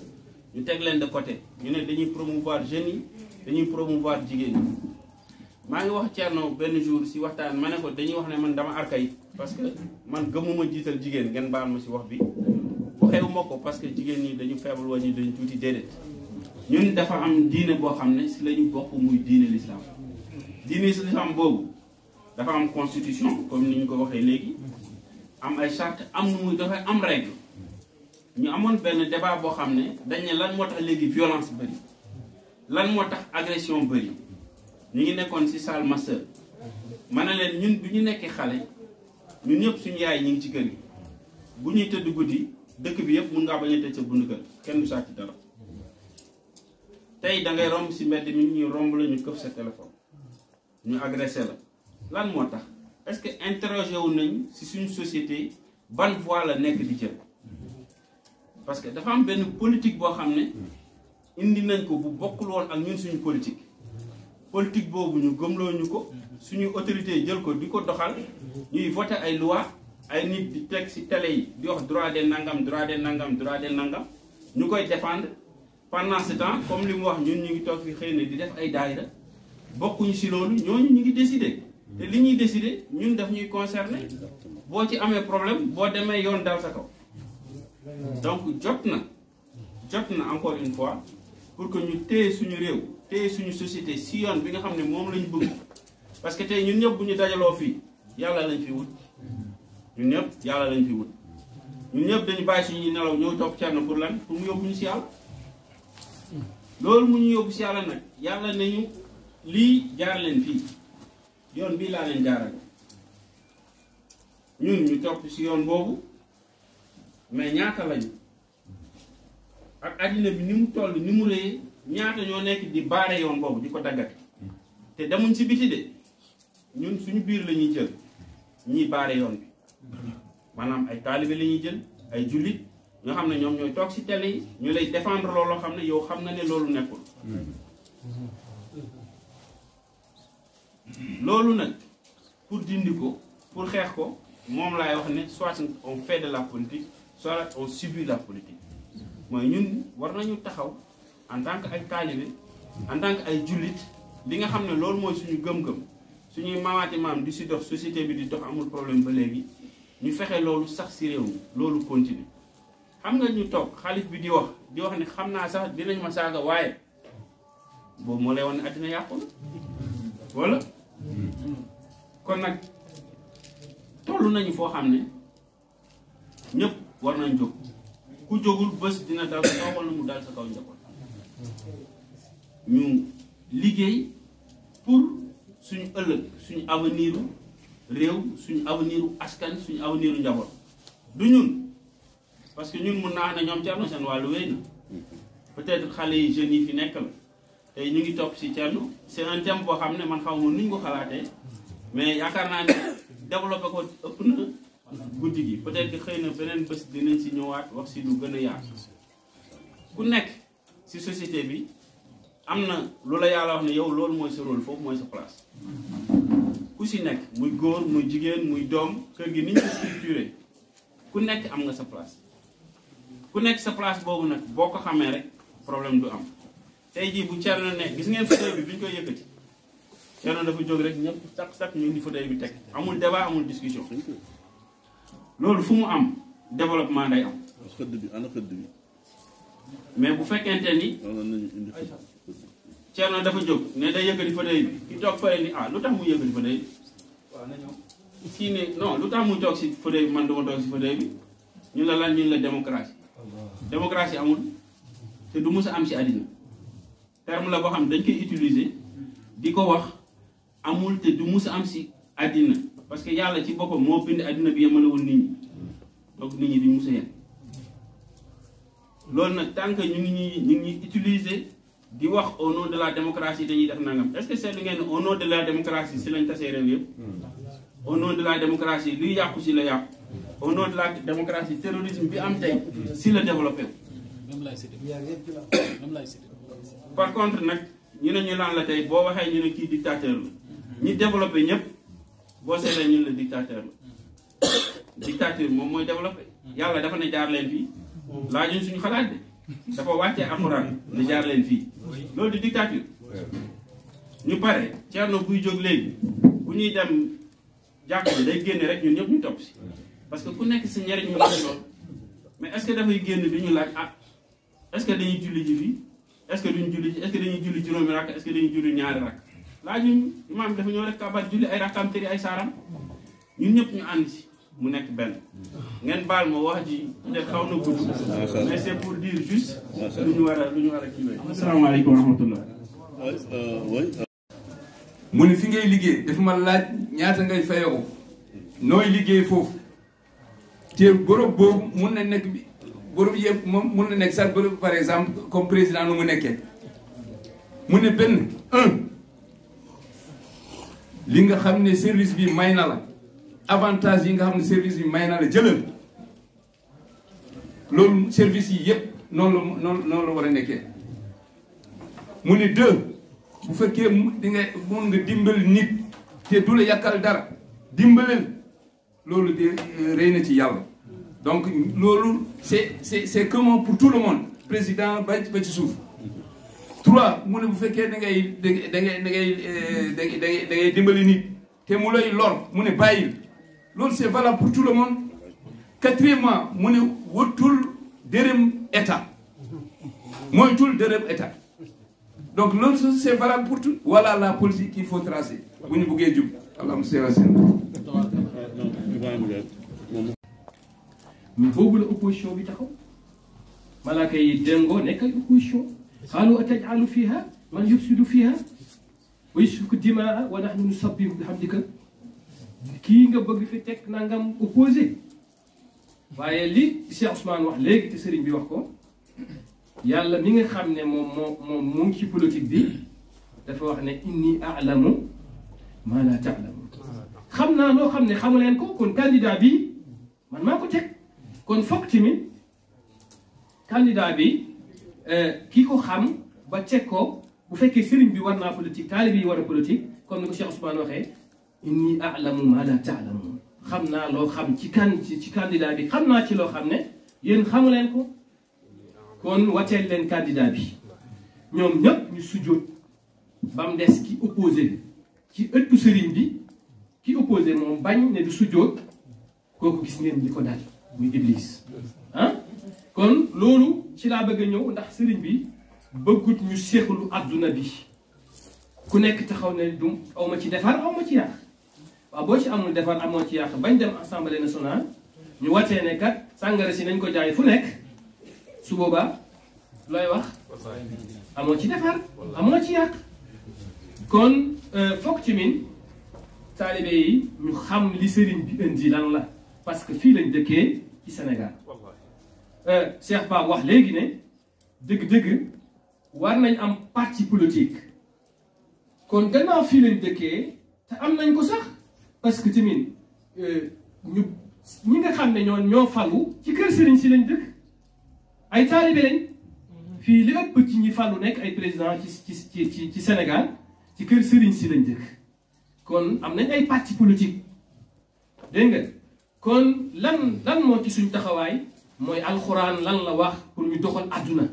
ñu teg leen de côté ñu ne dañuy promouvoir jeunes yi dañuy promouvoir jigéen ñi maa ngi wax Thierno benn jour si waxtaan ma ne ko dañuy wax ne man dama archaïque parce que man gëmuma jiital jigéen ngeen baal ma si wax bi waxeewuma ko parce que jigéen ñi dañu faible wala ñu dañu tuuti déedéet ñun dafa am diine boo xam ne si la ñu bokk muy diine l'islam. diine l'islam boobu dafa am constitution comme ni ñu ko waxee léegi am ay charte am nu muy dafay am règle ñu amoon benn débat boo xam ne dañ ne lan moo tax léegi violence bëri lan moo tax agression bëri ñu ngi nekkoon si salle master ma ne leen ñun bu ñu nekkee xale ñun ñëpp suñu yaay ñi ngi ci kër gi bu ñuy tëdd guddi dëkk bi yëpp mun ngaa bañ a tëj sa bundu kër kenn du sàcc dara tey da ngay romb si mbedd mi ñu romb la ñu këf sa téléphone ñu agressé la lan moo tax est-ce que interrogé wu nañ si suñu société ban voie la nekk di jël parce que dafa am benn politique boo xam ne indi nañ ko bu bokkul woon ak ñun suñu politique boobu ñu gëmloo ñu ko suñu autorité jël ko di ko doxal ñuy voté ay loi ay nit di teg si télé yi di wax droit de nangam droit de nangam droit de nangam ñu koy défendre pendant ce temps comme li mu wax ñun ñu ngi toog fi xëy na di def ay daayira bokkuñu si loolu ñooñu ñu ngi décider te li ñuy décider ñun daf ñuy concerner boo ci amee problème boo demee yoon dal sa kaw donc jot na encore une fois pour que ñu téye suñu réew téye suñu société si yoon bi nga xam ne moom lañu bëgg parce que tey ñun ñëpp bu ñu dajaloo fii yàlla lañ fi wut ñun ñëpp yàlla lañ fi wut ñun ñëpp dañu bàyyi suñuy nelaw ñëw topp Thierno pour lan pour mu yóbbu ñu si yàlla loolu mu ñu yóbbu si yàlla nag yàlla nañu lii jaar leen fii yoon bii laa leen jaarale ñun ñu topp si yoon boobu mais ñaata lañu ak àddina bi ni mu toll ni mu rëyee ñaata ñoo nekk di baare yoon boobu di ko daggate te demuñ si biti de ñun suñu biir la ñuy jël ñiy baare yoon bi maanaam ay taalibe la ñuy jël ay jullit ñoo xam ne ñoom ñooy toog si télé yi ñu lay défendre looloo xam ne yow xam nga ne loolu nekkul loolu nag pour dindi ko pour xeex ko moom laay wax ne soit on fait de la politique soit on subit la politique mooy ñun war nañu taxaw en tant que ay taalibe en tant que ay jullit li nga xam ne loolu mooy suñu gëm-gëm suñuy maamaati maam di si dox société bi di dox amul problème ba léegi ñu fexe loolu sax si réew mi loolu continue xam nga ñu toog xalif bi di wax ne xam naa sax dinañ ma saaga waaye boobu moo lay wax ne àddina yàqu na wala kon nag toll nañu foo xam ne ñëpp war nañ jóg ku jógul bés dina dal sa kaw wala mu dal sa kaw njaboot ñu liggéey pour suñu ëllëg suñu avenir réew suñu avenir askan suñu avenir njaboot du ñun parce que ñun mun naa ne ñoom Thierno seen wàllu wéy na peut-être xale yi jeunes yi fi nekk la tey ñu ngi topp si Thierno c'est un thème boo xam ne man xaw ma nuñ ko xalaatee mais yaakaar naa ne développé ko ëpp na guddi gi peut-être que xëy na beneen bés dinañ si ñëwaat wax si lu gën a yaatu ku nekk si société bi am na lu la yàlla wax ne yow loolu mooy sa rôle foofu mooy sa place ku si nekk muy góor muy jigéen muy doom kër gi ni ñu ko structuré ku nekk am nga sa place ku nekk sa place boobu nag boo ko xamee rek problème du am tey jii bu Thierno ne gis ngeen fauteuil bi ñu koy yëkkati Thierno dafa jóg rek ñëpp sax ñu ngi fauteuil bi teg amul débat amul discussion loolu fu mu am développement day am. xëdd bi ana xëdd bi. mais bu fekkente ni Thierno dafa jóg ne day yëkkati fauteuil bi ki toog fële ni lu tax mu yëkkati fauteuil bi waaw na ñëw kii ne non lu tax muy toog si fauteuil bi man dama toog si fauteuil bi ñun la lan ñun la démocratie démocratie amul te du mus a am si àddina terme la boo xam dañ koy utiliser di ko wax amul te du mus a am si àddina parce que yàlla ci boppam moo bind àddina bi yemalewul nit ñi donc nit ñi duñ mus a yem loolu nag tant que ñu ngi utiliser di wax au nom de la démocratie dañuy def nangam est-ce que seetlu ngeen au nom de la démocratie si lañ tasee réew yëpp au nom de la démocratie luy yàqu si la yàqu au nom de la démocratie terrorisme bi am tey si la développé par contre nag ñu ne ñu lan la tey boo waxee ñu ne kii dictateur la ñi développé ñëpp boo seetlee ñun la dictateur la dictature moom mooy développé yàlla dafa ne jaar leen fii laajuñ suñu xalaat de dafa wàccee alxuraan ne jaar leen fii loolu di dictature ñu pare Thierno buy jóg léegi bu ñuy dem jàkk day génne rek ñun ñëpp ñu topp si parce que ku nekk si njariñ mu nekk loolu mais est-ce que dafay génn du ñu laaj est-ce que dañuy julli ji fii est-ce que duñ julli est-ce que dañuy julli juróomi rakk est-ce que dañuy julli ñaari rakk laajuñ imaam dafa ñëw rek kabar julli ay rakkam tëri ay saaram ñun ñëpp ñu ànd si mu nekk benn ngeen baal ma wax ji peut-être xaw na gudd mais c'est pour dire juste lu ñu war a kiiwee. asalaamaaleykum wa rahmatullah. mu ne fi ngay liggéey dafa ma laaj ñaata ngay fayoo nooy liggéey foofu te bërëb boobu mun na nekk bi bërëb yëpp moom mun na nekk sax bërëb par exemple comme président nu mu nekkee mu ne benn li nga xam ne service bi may na la avantage yi nga xam ne service bi may na la jëlal loolu service yi yëpp noonu la war a nekkee mu ne deux bu fekkee di nga mun nga dimbali nit te du la yàkkal dara dimbaleel loolu de rëy na ci yàlla donc loolu c'est commun pour tout le monde président ba ci suuf. trois mu ne bu fekkee da ngay dimbali nit te mu lay lor mu ne bàyyil loolu c'est valable pour tout le monde. quatrièmement mu ne wëttul dërëm état moytul dërëm état donc loolu c'est valable pour tout. voilà la politique qu'il faut tracer bu ñu buggee jub allahumma salli ala mais boobu la opposition bi taxaw malaaka yi déngoo nekk ay opposition qaalu ataj'alu fiha man yufsidu fiha wa yasfiku dimaa wa nahnu nusabbihu bihamdika kii nga bëgg fi teg nangam opposé waaye li Cheikh Ousmane wax léegi te sëriñ bi wax ko yàlla mi nga xam ne moom mu ngi ci politique bi dafa wax ne inni a'lamu ma la ta'lamu xam naa loo xam ne xamu leen ko kon candidat bi man maa ko teg kon foog tamit candidat bi kii ko xam ba teg ko bu fekkee sëriñ bi war naa politique taalibe yi war a politique comme ni ko Cheikh Ousmane waxee inni a'lamu ma la ta'lamu xam naa loo xam ci candidat bi xam naa ci loo xam ne yéen xamu leen ko kon wateel leen candidat bi ñoom ñëpp ñu sujjóot ba mu des ki opposé ci ëttu sëriñ bi ki opposé moom bañ ne du sujjóot kooku gis ngeen li ko dal muy Iblis ah kon loolu ci laa bëgg a ñëw ndax sëriñ bi bëggut ñu seexlu adduna bi ku nekk taxaw ne du awma ci defar awma ci yàq waaw boo ci amul defar amoo ci yàq bañ dem assemblée nationale ñu watee ne kat sàngara si nañ ko jaay fu nekk su boobaa looy wax amoo ci defar amoo ci yàq kon foog ci min taalibe yi ñu xam li sëriñ bi indi lan la parce que fii lañ dëkkee ci Sénégal Cheikh Pape wax léegi ne dëgg-dëgg war nañ am parti politique kon gannaaw fii lañ dëkkee te am nañ ko sax parce que tamit ñi nga xam ne ñoo falu ci kër sëriñ si lañ dëkk ay taalibe lañ fii li ëpp ci ñi falu nekk ay président ci Sénégal ci kër sëriñ si lañ dëkk kon am nañ ay parti politique dégg nga kon lan moo ci suñ taxawaay mooy alxuraan lan la wax pour ñu doxal àdduna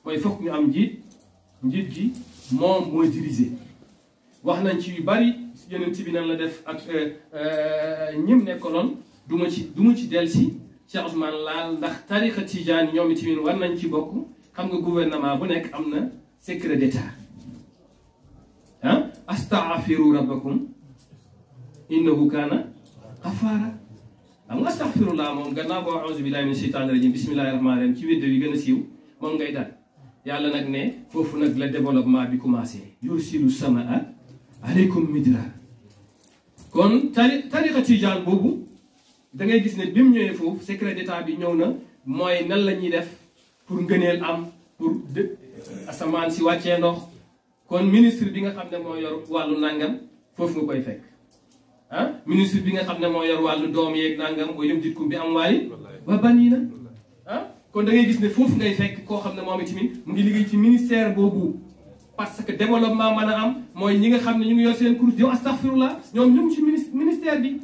mooy fokk ñu am njiit gi moom mooy diriger wax nañ ci yu bari yeneen ci bi nan la def ak ñim nekkoloon du ma ci delsi Cheikh Ousmane laal ndax tariqa tijaan ñoom itamit war nañ ci bokk xam nga gouvernement bu nekk am na secret d'état ah astaghfiru rabbakum innahu kaana ghaffara xam nga astaghfirullah moom gannaaw boo a'uuzu billahi mina shaytaani rajim bismillahi rahmaani rahim ci wédde wi gën a siiw moom ngay dal yàlla nag ne foofu nag la développement bi commencé yursilu samaa aleykum midrar kon tariqa tijaan boobu da ngay gis ne bi mu ñëwee foofu secret d'état bi ñëw na mooy nan la ñuy def pour ngëneel am pour asamaan si wàccee ndox kon ministre bi nga xam ne moo yor wàllu nangam foofu nga koy fekk ah ministre bi nga xam ne moo yor wàllu doom yeeg nangam boo yëm ditkum bi am waali ba banii na ah kon da ngay gis ne foofu ngay fekk koo xam ne moom itamit mu ngi liggéey ci ministère boobu parce que développement mën a am mooy ñi nga xam ne ñu ngi yor seen course yow astaghfirullah ñoom ñu ngi ci ministère bi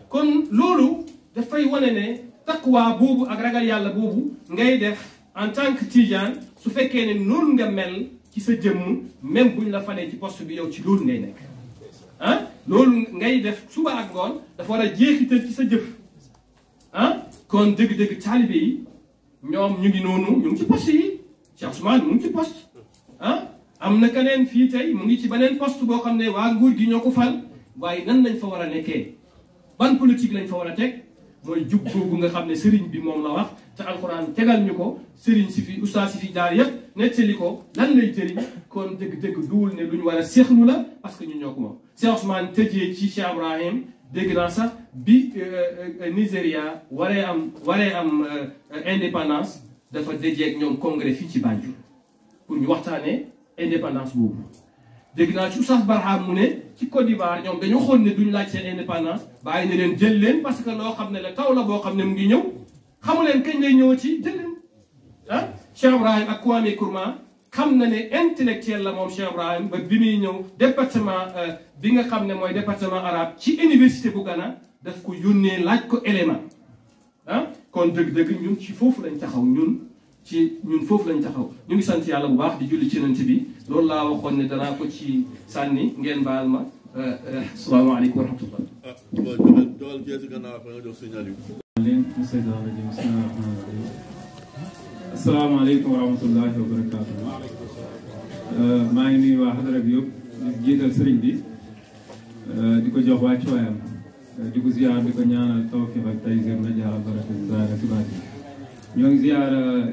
kon loolu dafay wane ne taqwa boobu ak ragal yàlla boobu ngay def en tant que tijaan su fekkee ne noonu nga mel ci sa jëmm même buñ la falee ci poste bi yow ci loolu ngay nekk ah loolu ngay def suba ak ngoon dafa war a jeexital ci sa jëf ah kon dëgg-dëgg taalibe yi ñoom ñu ngi noonu ñu ngi ci poste yi Cheikh Ousmane mu ngi ci poste am na keneen fii tey mu ngi ci beneen poste boo xam ne waa nguur gi ñoo ko fal waaye nan lañ fa war a nekkee ban politique lañ fa war a teg mooy jub googu nga xam ne sëriñ bi moom la wax te alxuraan tegal ñu ko sëriñ si fi ustaas si fi jaar yëpp nettali ko lan lay jëriñ kon dëgg-dëgg duwul ne lu ñu war a seexlu la parce que ñu ñoo ko moom. Cheikh Ousmane tëjee ci Cheikh Ibrahim dégg naa sax bi Nigéria waree am indépendance dafa dajeeg ñoom congrès fii ci Banjul pour ñu waxtaanee indépendance boobu. dégg naa ci Oustaz Barham mu ne ci Côte d'Ivoire ñoom dañoo xool ne duñ laaj seen indépendance bàyyi ne leen jël leen parce que loo xam ne la taw la boo xam ne mu ngi ñëw xamu leen kañ lay ñëw ci jël leen Cheikh Ibrahim ak Kwame Nkrumah xam na ne intellectuel la moom Cheikh Ibrahim ba bi muy ñëw département bi nga xam ne mooy département arabe ci université bu Ghana daf ko yónnee laaj ko élément kon dëgg-dëgg ñun ci foofu lañ taxaw ñun foofu lañ taxaw ñu ngi sant yàlla bu baax di julli ci nant bi loolu laa waxoon ne danaa ko ci sànni ngeen baal ma asalaamaaleykum wa rahmatullah. dool jeesi gannaaw après nga jox signal yi. asalaamaaleykum wa rahmatullahi wa barakaatu. maa ngi nuyu waa xadara bi yëpp di jiital sëriñ bi di ko jox wàccuwaayam di ko ziar di ko ñaanal tawfiq ak taysir na jaara baraka zaara si baat yi ñoo ngi ziar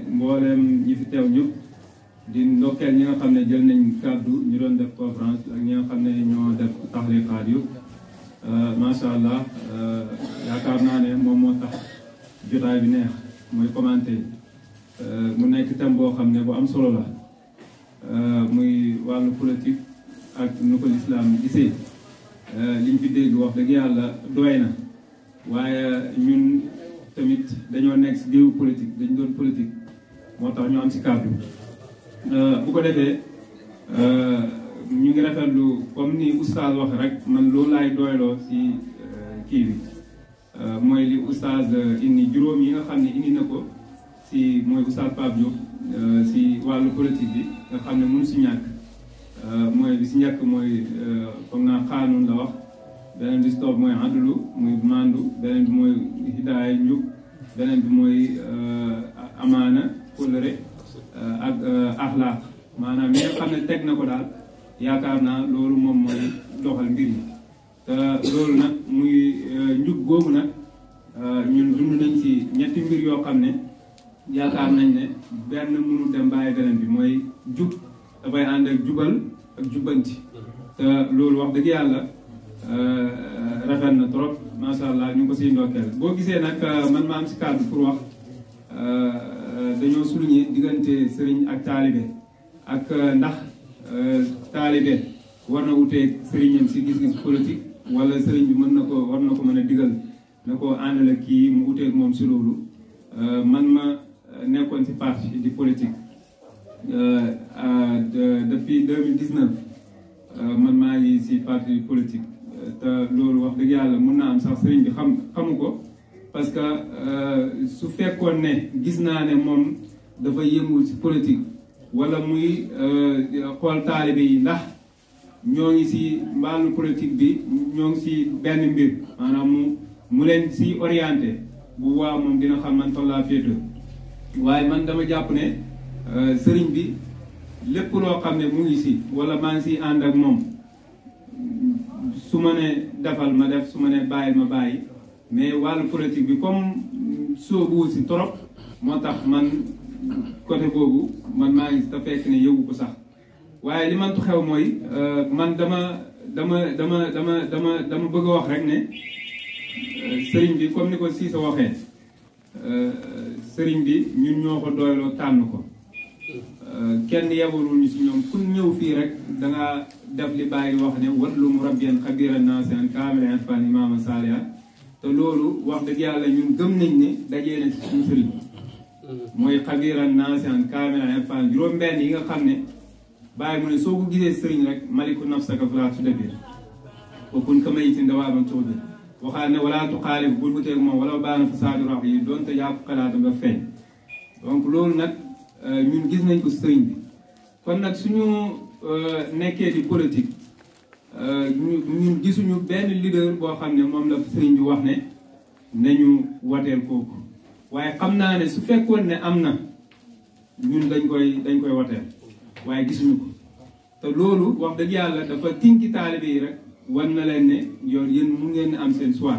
mboolem ñi fi teew ñëpp di ndokkeel ñi nga xam ne jël nañ kàddu ñu doon def conférence ak ñi nga xam ne ñoo def taxliqaat yu macha allah yaakaar naa ne moom moo tax jotaay bi neex mooy commenté mu nekk thème boo xam ne bu am solo la muy wàllu politique ak nu ko lislaam gisee liñ fi dégg wax dëgg yàlla doy na waaye ñun tamit dañoo nekk si géewu politique dañ doon politique moo tax ñu am si kàddu bu ko defee ñu ngi rafetlu comme ni oustaz wax rek man loolu laay doyloo si kii bi mooy li oustaz indi juróom yi nga xam ne indi na ko si mooy oustaz Pape Diop si wàllu politique bi nga xam ne mënu si ñàkk mooy bi si njëkk mooy foog naa xaanun la wax beneen bi si topp mooy adlu muy mandu beneen bi mooy hidaaya njub beneen bi mooy amaana kóllëre ak axlaaq maanaam li nga xam ne teg na ko daal yaakaar naa loolu moom mooy doxal mbir yi te loolu nag muy njub googu nag ñun dund nañ si ñetti mbir yoo xam ne yaakaar nañ ne benn mënu dem bàyyi beneen bi mooy jub dafay ànd ak jubal ak jubbanti te loolu wax dëgg yàlla rafet na trop macha allah ñu ngi ko siy ndokkeel boo gisee nag man ma am si kàddu pour wax dañoo souligner diggante sëriñ ak taalibe ak ndax taalibe war na wuteeg sëriñam si gis-gis politique wala sëriñ bi mën na ko war na ko mën a digal na ko àndal kii mu wuteeg moom si loolu man ma nekkoon si parti di politique depuis 2019 man maa ngi si parti politique te loolu wax dëgg yàlla mun naa am sax sëriñ bi xamu ko parce que su fekkoon ne gis naa ne moom dafa yëngu si politique wala muy xool taalibe yi ndax ñoo ngi si mbaalu politique bi ñoo ngi si benn mbir maanaam mu leen si orienté bu waaw moom dina xam man fan laa féetoo waaye man dama jàpp ne sëriñ bi lépp loo xam ne mu ngi si wala maa ngi si ànd ak moom su ma ne defal ma def su ma ne bàyyi ma bàyyi mais wàllu politique bi comme soobu si trop moo tax man côté boobu man maa ngi te fekk ne yëgu ko sax waaye li man tu xew mooy man dama bëgg a wax rek ne sëriñ bi comme ni ko Cissé waxee sëriñ bi ñun ñoo ko doyloo tànn ko kenn yebalul ñu si ñoom ku ñëw fii rek dangaa def li bàyyi wax ne watlu murabbiyan xabiran naasihan kaamilan irfan imaama saaliha te loolu wax dëgg yàlla ñun gëm nañ ne dajee na si suñu sëriñ mooy xabiran naasihan kaamilan irfan juróom-benn yi nga xam ne bàyyi mu ne soo ko gisee sëriñ rek maliku nafsaka falaa tudabbir wa kun ka mayyitin dawaaban tuxbir waxaat ne wala tuxaalif bul wuteeg moom wala baana fasaadu rax yi doonte yaa ko xalaata nga feeñ donc loolu nag ñun gis nañ ko sëriñ bi kon nag suñu nekkee di politique ñun gisuñu benn leader boo xam ne moom la sëriñ bi wax ne nañu wateel kooku waaye xam naa ne su fekkoon ne am na ñun dañ koy wateel waaye gisuñu ko te loolu wax dëgg yàlla dafa tinki taalibe yi rek wan na leen ne yow yéen mun ngeen am seen choix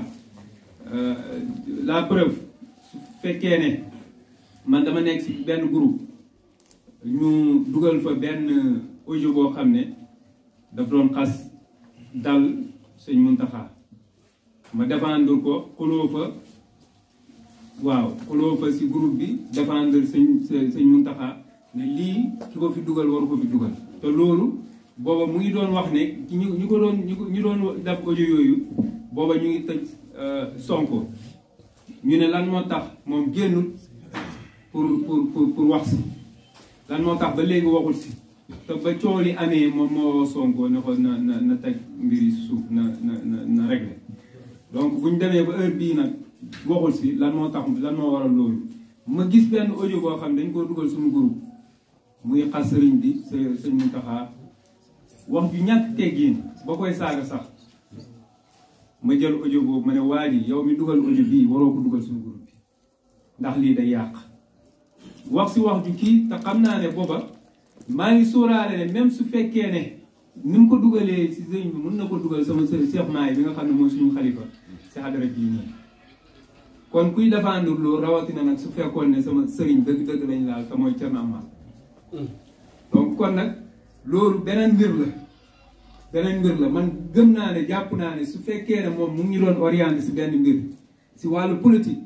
la preuve su fekkee ne man dama nekk si benn groupe ñu dugal fa benn audio boo xam ne daf doon xas dal sëñ Muntaxa ma défendre ko xuloo fa waaw xuloo fa si groupe bi défendre sëñ Muntaxa ne lii ki ko fi dugal waru ko fi dugal te loolu booba mu ngi doon wax ne ñu ko doon ñu doon def audio yooyu booba ñu ngi tëj Sonko ñu ne lan moo tax moom génnul pour wax si lan moo tax ba léegi waxul si te ba coow li amee moom moo Sonko ne ko na teg mbiri suuf na réglé donc bu ñu demee ba heure bii nag waxul si lan moo tax lan moo waral loolu ma gis benn audio boo xam dañ koo dugal suñu groupe muy xas sëriñ bi sëñ Muntaxa wax ju ñàkk teggiin ba koy saaga sax ma jël audio boobu ma ne waa ji yow mi dugal audio bii waroo ko dugal suñu groupe bi ndax lii day yàq wax si wax ju kii te xam naa ne booba maa ngi sóoraale ne même su fekkee ne ni mu ko dugalee si sëriñ bi mën na ko dugal sama sëriñ Cheikh Maay bi nga xam ne mooy suñu xalifa si xadara bii nii kon kuy défendre loolu rawatina nag su fekkoon ne sama sëriñ dëgg-dëgg lañ laal te mooy Thierno Amath donc kon nag loolu beneen mbir la man gëm naa ne jàpp naa ne su fekkee ne moom mu ngi doon orienté si benn mbir si wàllu politique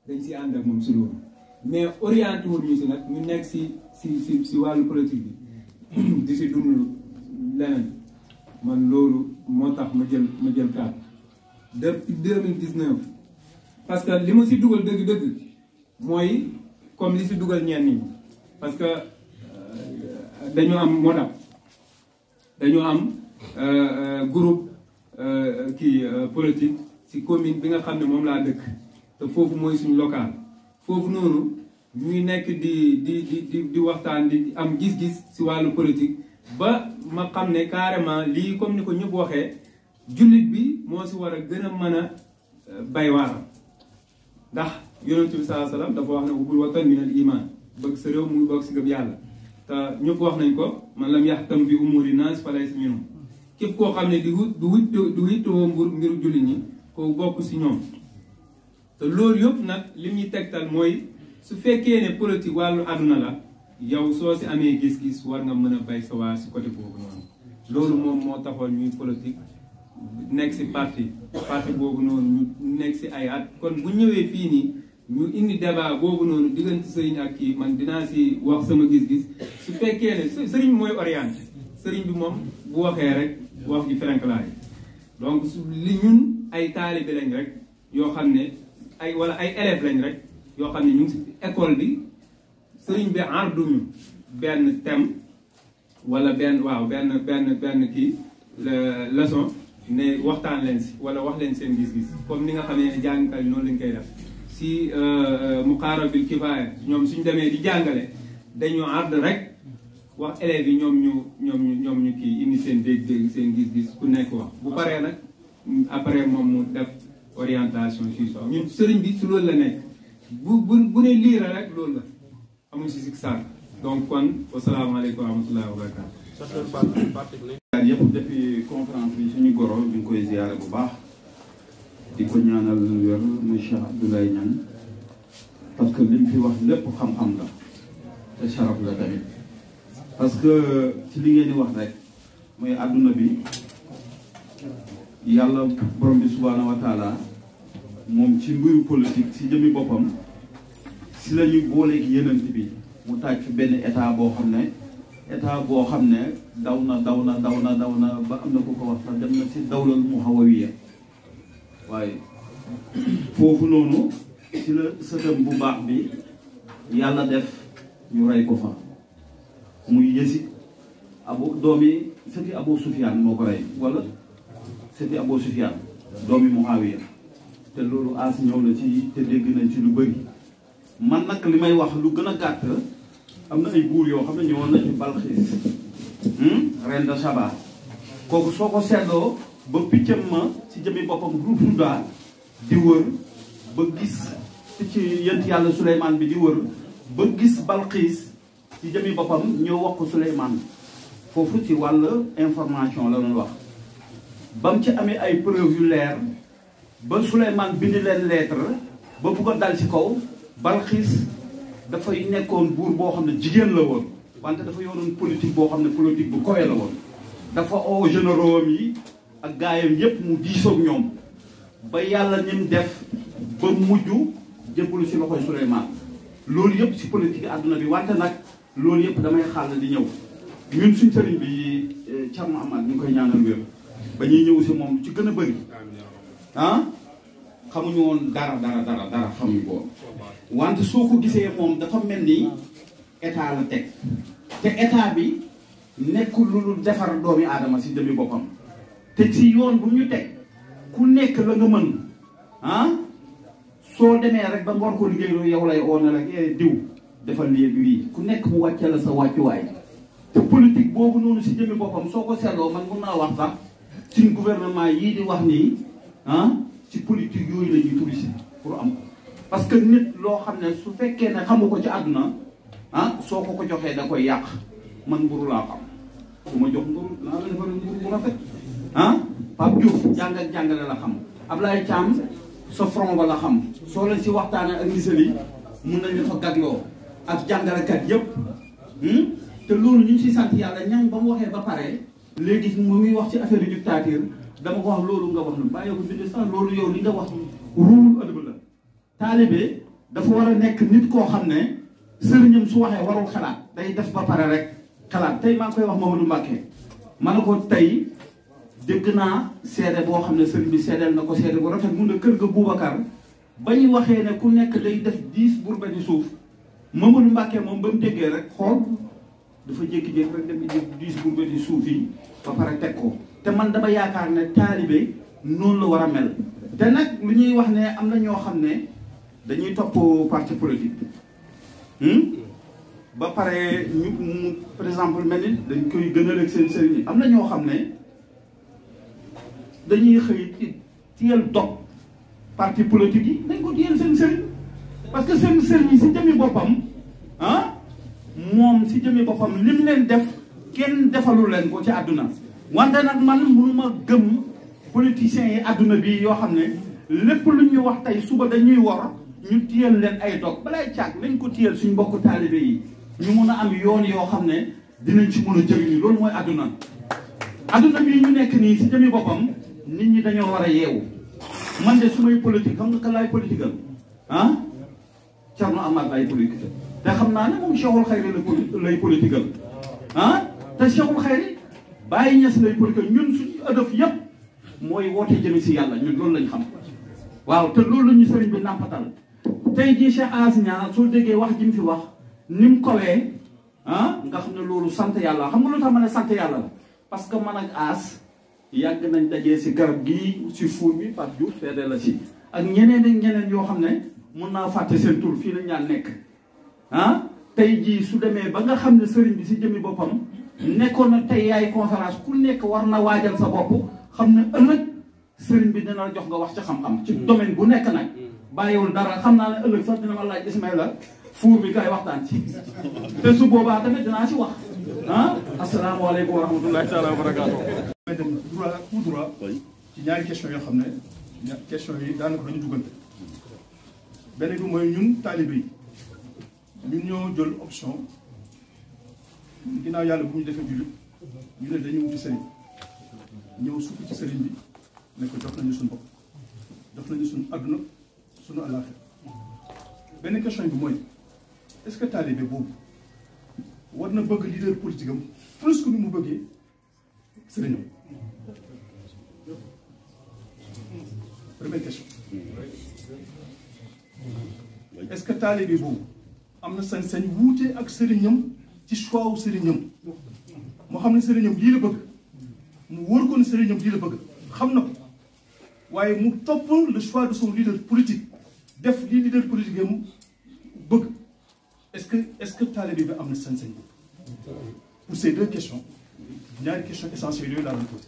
dañ si ànd ak moom si loolu mais orienté wul ñu si nag ñu nekk si wàllu politique bi di si dund leneen man loolu moo tax ma jël kàddu depuis 2019 parce que li ma si dugal dëgg-dëgg mooy comme li si dugal ñenn ñi parce que dañu am modab dañu am groupe politique si commune bi nga xam ne moom laa dëkk te foofu mooy suñu local foofu noonu ñuy nekk di waxtaan di am gis-gis si wàllu politique ba ma xam ne carrément lii comme ni ko ñëpp waxee jullit bi moo si war a gën a mën a bay waaram ndax yonent bi sallallahu alayhi wasallam dafa wax ne ubul watan min al iman bëgg sa réew muy bokk si gëm yàlla te ñëpp wax nañ ko man lam yaxtam bi umuri naas falaysa minhum képp koo xam ne du wittoo mbiru jullit ñi ko bokk si ñoom te loolu yëpp nag li ñuy tegtal mooy su fekkee ne politique wàllu àdduna la yow soo si amee gis-gis war nga mën a bay sa waar si côté boobu noonu loolu moom moo taxoon ñuy politique nekk si parti boobu noonu ñu nekk si ay at kon bu ñëwee fii nii ñu indi débat boobu noonu diggante sëriñ ak kii man dinaa si wax sama gis-gis su fekkee ne sëriñ mooy orienté sëriñ bi moom bu waxee rek wax ji ferenklaay donc li ñun ay taalibe lañ rek yoo xam ne wala ay élèves lañ rek yoo xam ne ñu ngi si école bi sëriñ bi arduñu benn thème wala benn kii leçon ne waxtaan leen si wala wax leen seen gis-gis comme ni nga xam ne jàngkat yi noonu lañ koy def si muqaarabil kifaaya ñoom suñ demee di jàngale dañu ard rek wax élèves yi ñoom ñu kii indi seen dégg-dégg seen gis-gis ku nekk wax bu paree nag après moom mu def orientation si so ñun sëriñ bi si loolu la nekk bu ne liira rek loolu la amuñ si sik sàkk donc kon wasalaamaaleykum wa rahmatullahi wa barakatu yëpp depuis conférence bi suñu goro ñu ngi koy ziyaare bu baax di ko ñaanal wér muy Cheikh Abdoulaye Niane parce que li mu fi wax lépp xam-xam la te sharaf la tamit parce que ci li ngeen di wax rek mooy àdduna bi yàlla borom bi subhaanahu wa taala moom ci mbiru politique si jëmi boppam si la ñu booleeg yenent bi mu taaj fi benn état boo xam ne daw na ba am na ku ko wax sax dem na si dawlal muhawawiya waaye foofu noonu si la sëtam bu baax bi yàlla def ñu rey ko fa muy Yezid doomi sëti Abu Sufyaan moo ko rey wala sëti Abu Sufyaan doomi Muawiya te loolu as ñëw na ci te dégg nañ ci lu bëri man nag li may wax lu gën a gàtt am na ay buur yoo xam ne ñëwoon nañu Balxiis reine de Saba kooku soo ko seetloo ba piccam ma ci jëmi boppam Hudhud di wër ba gis picc yent yàlla Suleymaan bi di wër ba gis Balxiis ci jëmi boppam ñëw wax ko Souleymane foofu ci wàll information la doon wax ba mu ci amee ay preuve yu leer ba Souleymane bind leen lettre ba bugg a dal ci kaw Balxiis dafay nekkoon buur boo xam ne jigéen la woon wante dafa yoroon politique boo xam ne politique bu kowe la woon dafa oo généraux yi ak gaayam yépp mu diisoog ñoom ba yàlla ñim def ba mujj jébbalu ci loxoy Souleymane loolu yëpp ci politique àdduna bi wante nag loolu yëpp damay xàll di ñëw ñun suñ sëriñ bi Thierno Amath ñu koy ñaanal wér ba ñuy ñëw ci moom ci gën a bëri ah xamuñu woon dara xamuñu ko wante soo ko gisee moom dafa mel ni état la teg te état bi nekkul lu defar doomi aadama ci jëmmi boppam te ci yoon bu ñu teg ku nekk la nga mën ah soo demee rek ba nga war ko liggéey yow lay oo ne rek diw defal lii ku nekk mu wàcce la sa wàccuwaay te politique boobu noonu ci jëmmi boppam soo ko seetloo man mun naa wax sax suñ gouvernement yii di wax nii ah ci politique yooyu la ñuy touriste pour am ko parce que nit loo xam ne su fekkee ne xamu ko ci àdduna ah soo ko joxee da koy yàq man mburu laa xam su ma jox mburu naa la defal mburu bu rafet ah Pape Diouf jàng ak jàngale la xam Ablaye Thiam sa front ba la xam soo leen ci waxtaanee ak lisali mun nañ la fa gagloo ak jàngalekat yépp te loolu ñu ngi ciy sant yàlla ñang ba mu waxee ba pare léegi mu ngi wax ci affaire dictature dama ko wax loolu nga wax na bàyyi ko bind sax loolu yow li nga wax ruul ëdëb la taalibe dafa war a nekk nit koo xam ne sëriñam su waxee warul xalaat day def ba pare rek xalaat tey maa ngi koy wax Mamadou Mbacké ma ne ko tey dégg naa seede boo xam ne sëriñ bi seedeel na ko seede bu rafet mun na kër ga Boubacar ba ñu waxee ne ku nekk day def 10 bourbet di suuf Mamadou Mbacké moom ba mu déggee rek xool dafa jékki-jékki rek dem di 10 bourbet di suuf yi ba pare teg ko te man dama yaakaar ne taalibe noonu la war a mel te nag lu ñuy wax ne am na ñoo xam ne dañuy topp parti politique ba pare ñu par exemple mel ni dañ koy gënal ak seen sëriñ am na ñoo xam ne dañuy xëy tiyal dog parti politique yi dañ ko tiyal seen sëriñ parce que seen sëriñ yi si jëmi boppam ah moom si jëmi boppam lim leen def kenn defalu leen ko ci àdduna wante nag man mënuma gëm politiciens yi àdduna bi yoo xam ne lépp lu ñu wax tey suba dañuy war ñu tiyal leen ay dog balay caag nañ ko tiyal suñ mbokku taalibe yi ñu mun a am yoon yoo xam ne dinañ ci mun a jëriñu loolu mooy àdduna àdduna bi ñu nekk nii si jëmi boppam nit ñi dañoo war a yeewu man de su may politique xam nga kan laay politique ah Thierno Amath laay politique te xam naa ne moom Cheikhul Khayri lay politique ah te Cheikhul Khayri Baye Niass lay politique ñun suñu ëdëf yépp mooy woote jëmi si yàlla ñun loolu lañ xam waaw te loolu la ñu sëriñ bi nàmpatal tey jii Cheikh Asnia soo déggee wax ji mu fi wax ni mu kowee ah nga xam ne loolu sant yàlla xam nga lu tax ma ne sant yàlla la parce que man ak As yàgg nañ dajee si garab gii si fuur bi Pape Diouf seede la si ak ñeneen ak ñeneen yoo xam ne mun naa fàtte seen tur fii lañ ñaan nekk ah tey jii su demee ba nga xam ne sëriñ bi si jëmi boppam nekkoon na tey yaay conférence ku nekk war na waajal sa bopp xam ne ëllëg sëriñ bi dina la jox nga wax ci xam-xam ci domaine bu nekk nag bàyyiwul dara xam naa ne ëllëg sax dina ma laaj Ismaïla fuur bi kay waxtaan ci te su boobaa tamit dinaa ci wax ah asalaamaaleykum wa rahmatullahi taala wa barakaatu. may dem droit tout droit ci ñaari question yoo xam ne question yi daanaka dañu duggante benn bi mooy ñun taalibe yi ñun ñoo jël option ginnaaw yàlla bu ñu defee jullit ñu ne dañu wuti sëriñ ñëw sukk ci sëriñ bi ne ko jox nañu suñu bopp jox nañu suñu adduna suñu àllaaxira benn question bi mooy est-ce que taalibe boobu war na bëgg leader politique am plus que ni mu bëggee sëriñam. Première question. Est-ce que taalibe boobu am na sañ-sañ wuute ak sëriñam ci choix wu sëriñam moo xam ne sëriñam lii la bëgg mu wóor ko ne sëriñam lii la bëgg xam na ko waaye mu topp le choix de son leader politique def lii leader politique am bëgg est-ce que taalibe bi am na sañ-sañ boobu pour ces deux questions ñaari questions essentielles yooyu laa doon posé.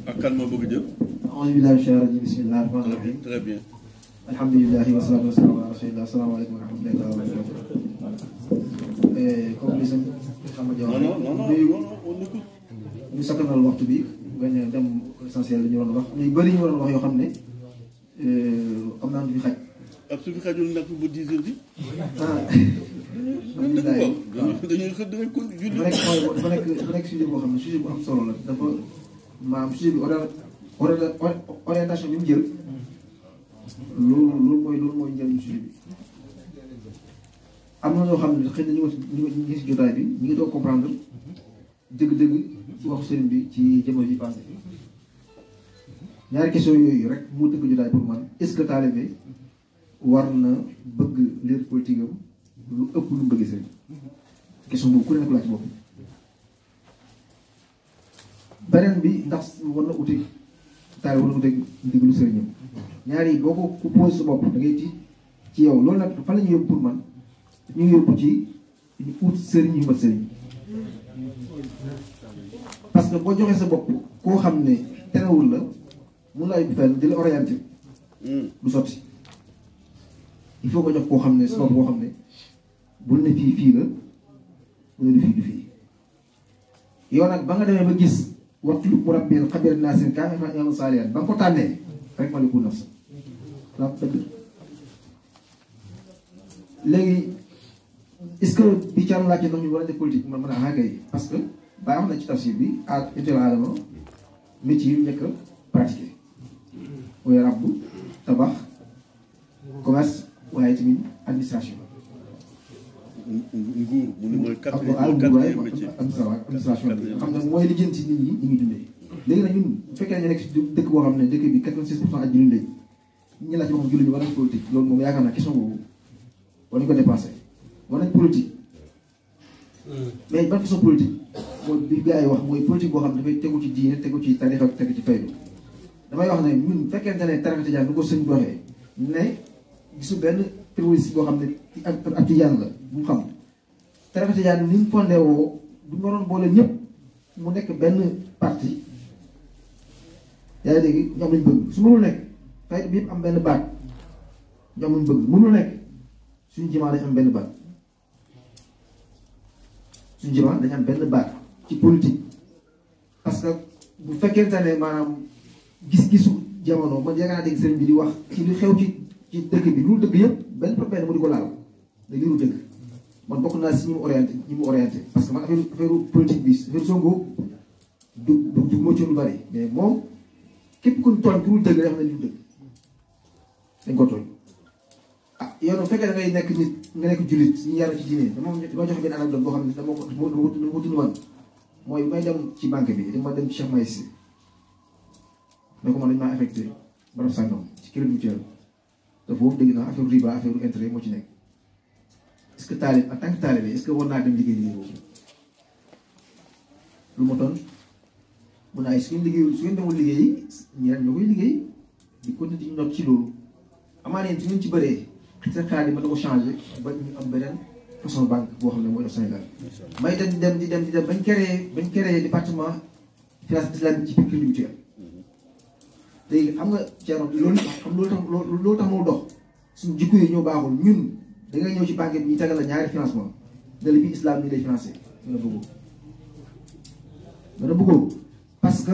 ak kan moo bëgg jël. bismillah. Très bien. alhamdulilah wasalaatu wasalaam ala rasulillah asalaamaaleykum wa rahmatullahi taala wa barakatuh. comme li sëñ Samba Dia ñu sakkanal waxtu bi bañ a dem essentiel li ñu waroon wax ñu bëri ñu waroon wax yoo xam ne xam naa du fi xaj. ak su fi xajul nag ba 10 heures bi. dañuy xëy da ngay ko julli. dafa nekk sujet boo xam ne sujet bu am solo la dafa maanaam sujet bi orientation bi mu jël loolu mooy njëriñ sujet bi. am na ñoo xam ne xëy na ñu ngi si jotaay bi ñu ngi doon comprendre dëgg-dëgg waxu sëriñ bi ci jamono ji passé ñaari question yooyu rek moo dëgg jotaay pour man est-ce que taalibe war na bëgg leer politique am lu ëpp lu mu bëgg sëriñ question boobu ku ne ko laaj ci bopp. beneen bi ndax war na uteeg taalibe war na uteeg ndigalu sëriñam ñaar yi boo ko posé sa bopp da ngay tiit ci yow loolu nag fan la ñuy yóbbu pour man ñu ngi yóbbu ci ñu ut sëriñ yu mat sëriñ parce que boo joxee sa bopp koo xam ne terewul la mun lay fenn di la orienté du sotti il faut nga jox koo xam ne sa bopp boo xam ne bul ne fii la bu ne du fii yow nag ba nga demee ba gis waxtu lu murabbin xabir naasir kaa nga xam saaliyan ba nga ko tànnee rek ma li ku naf sa dëgg léegi est-ce que bi Thierno laajte ndax ñu war a def politique man mën a àggay parce que bàyyi wax na ci tafsir bi ak intel adama métier yi nekk pratiqué mooy rabb tabax commerce waaye tamit administration. nguur mu ne mooy quatrième métier administration bi xam ne mooy lijjanti nit ñi ñu ngi dundee. léegi nag ñun bu fekkee ne ñu nekk si dëkk boo xam ne dëkk bi 86% ak jullit lañ ñu laaj waxam jullit ñi war nañ politique loolu moom yaakaar naa question boobu war nañu ko dépassé. war nañ politique mais ban façon politique mooy bi gars yi wax mooy politique boo xam ne dafay tegu ci diine tegu ci tarix ak tegu ci faydu damay wax ne ñun fekkente ne tarixa tijaan du ko sëñ doxee ne gisu benn terroriste boo xam ne ak tijaan la bu mu xam tarixa tijaan ni ñu fondé woo bu ñu waroon boole ñëpp mu nekk benn parti yaa ngi dégg ñu am lañ bëgg su mënul nekk faydu bi yëpp am benn baat ñu am lañ bëgg mënul nekk suñu jimaa dañ am benn baat suñu jimaa dañ am benn baat ci politique parce que bu fekkente ne maanaam gis-gisu jamono man yaakaar naa dégg sëriñ bi di wax ci li xew ci dëkk bi lu dëgg yëpp benn par benn mu di ko laal da liiru dëgg man bokk naa si ñi mu orienté parce que man affaire politique bi affaire Sonko du moo ci lu bari mais moom képp ku ñu tooñ ku dul dëgg day xam ne li dëgg dañ ko tooñ. yow bu fekkee da ngay nekk nit nga nekk jullit ñu yar ci diine dama joxe benn anecdote boo xam ne dama ko dund man mooy may dem ci banque bi dama dem ci Cheikh Maïs ne ko man dañ maa affecté barab sàngam ci crédit mutuel te foofu dégg naa affaire riba affaire intérêt moo ci nekk est-ce que taalib en tant que taalibe est-ce que war naa dem liggéey boobu lu ma toon mun naa su ngeen liggéeyul su ngeen demul liggéey ñeneen ñoo koy liggéey di continuer di noot ci loolu amaana yéen su ngeen ci bëree seen xalaat yi mën na ko changé ba ñu am beneen façon banque boo xam ne mooy def Sénégal may dem di dem bañ créé département finance islamique ci biir crédit mutuel léegi xam nga Thierno loolu tax moo dox suñu jikko yi ñoo baaxul ñun da ngay ñëw ci banque bi ñu tegal la ñaari financement ne la bi islam nii lay financé nga bëggoo parce que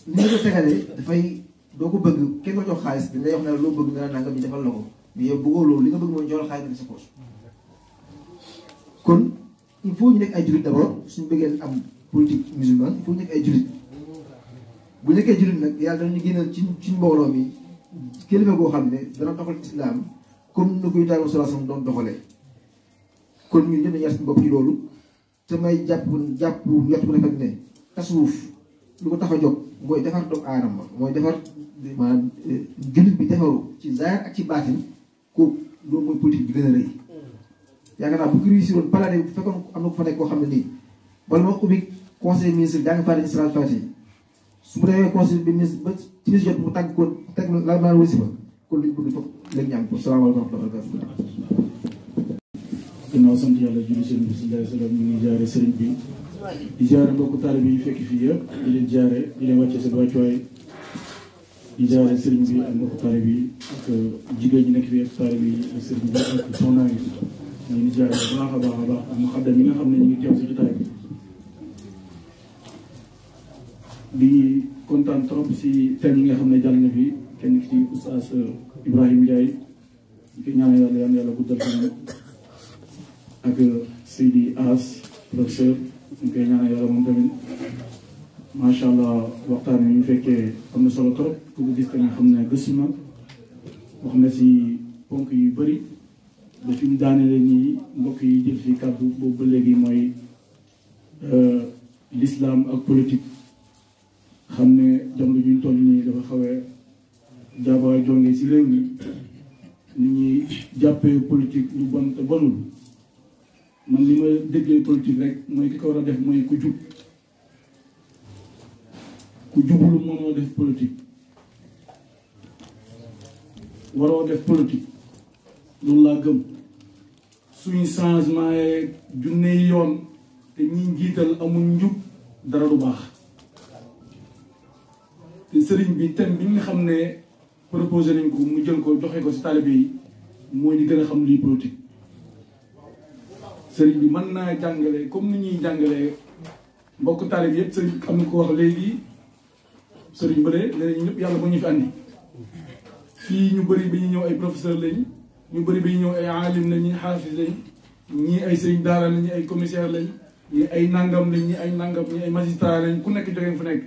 ni nga ko tegalee dafay doo ko bëgg kenn ko jox xaalis dañ lay wax ne loo bëgg nga nangam ñu defal la ko mais yow bëggoo loolu li nga bëgg mooy jox xaalis bi sa poche kon il faut ñu nekk ay jullit d'abord suñu bëggee am politique musulmane il faut ñu nekk ay jullit bu nekkee jullit nag yàlla dañu génnal ci mbooloo mi kilifa goo xam ne dana doxal islam comme ni koy daal sallallahu alayhi wasallam doon doxalee kon ñun ñëpp dañu yar suñu bopp ci loolu te may jàpp ñett bu nekk ne tasawuf lu ko tax a jóg mooy defar doomu aadama mooy defar maanaam jullit bi defaru ci zaahir ak ci baatin kooku loolu mooy politique bi gën a rëy yaakaar naa bu ko réussir woon palade bu fekkoon am na ko fa nekk koo xam ne nii wala ma ubbi conseil ministre daa nga fàtte ci salaat fàtte su mu demee conseil bi ministre ba ci ministre jot mu tàgg ko teg la maa wasi fa kon luñ bëgg foog léegi ñu am ko salaamaaleykum wa rahmatulah. gannaaw sant yàlla julli seen bi sallallahu alayhi wa sallam ñu ngi jaare sëriñ bi di jaare mbokku taalibe yi fekk fii yëpp di leen jaare di leen wàccee seen wàccuwaay di jaare sëriñ bi ak mbokk taalibe yi ak jigéen ñi nekk fii ak taalibe yi ak sëriñ bi ak soxna yi ñu ngi jaare bu baax a baax a baax ak muxaddam yi nga xam ne ñu ngi teew si jotaay bi di kontaan trop si thème yi nga xam ne jàll na fi kenn ki ci oustaz Ibrahima Ndiaye ñu koy ñaanal yàlla yal na yàlla guddal fanam ak Seydi As professeur ñu koy ñaanal yàlla moom tamit macha allah waxtaan wi ñu fekkee am na solo trop ku ko gis nga xam ne gëstu na wax na si ponk yu bëri ba fi mu daanelee nii mbokk yi jël fi kàddu boobu ba léegi mooy l'islam ak politique xam ne jamono juñ toll nii dafa xawee jaaba jonge si réew mi nit ñi jàppee politique lu bon te bonul man li ma déggee politique rek mooy ki ko war a def mooy ku jub ku jublu mënoo def politique waroo def politique loolu laa gëm suñu changement yeeg junne yoon te ñi jiital amul njub dara du baax te sëriñ bi thème bi nga xam ne proposé nañ ko mu jël ko joxe ko si taalibe yi mooy di gën a xam lii politique sëriñ bi mën naa jàngale comme ni ñuy jàngalee mbokk taalibe yëpp sëriñ am na ko wax léegi sëriñ bële nee ñëpp yàlla moo ñu fi andi fii ñu bëri bi ñu ñëw ay professeur lañ ñu bëri bi ñu ñëw ay alim lañ ñi xaafis lañ ñii ay sëriñ daara lañ ñi ay commissaire lañ ñi ay nangam lañ ñi ay nangam ñi ay magistrat lañ ku nekk jógeen fu nekk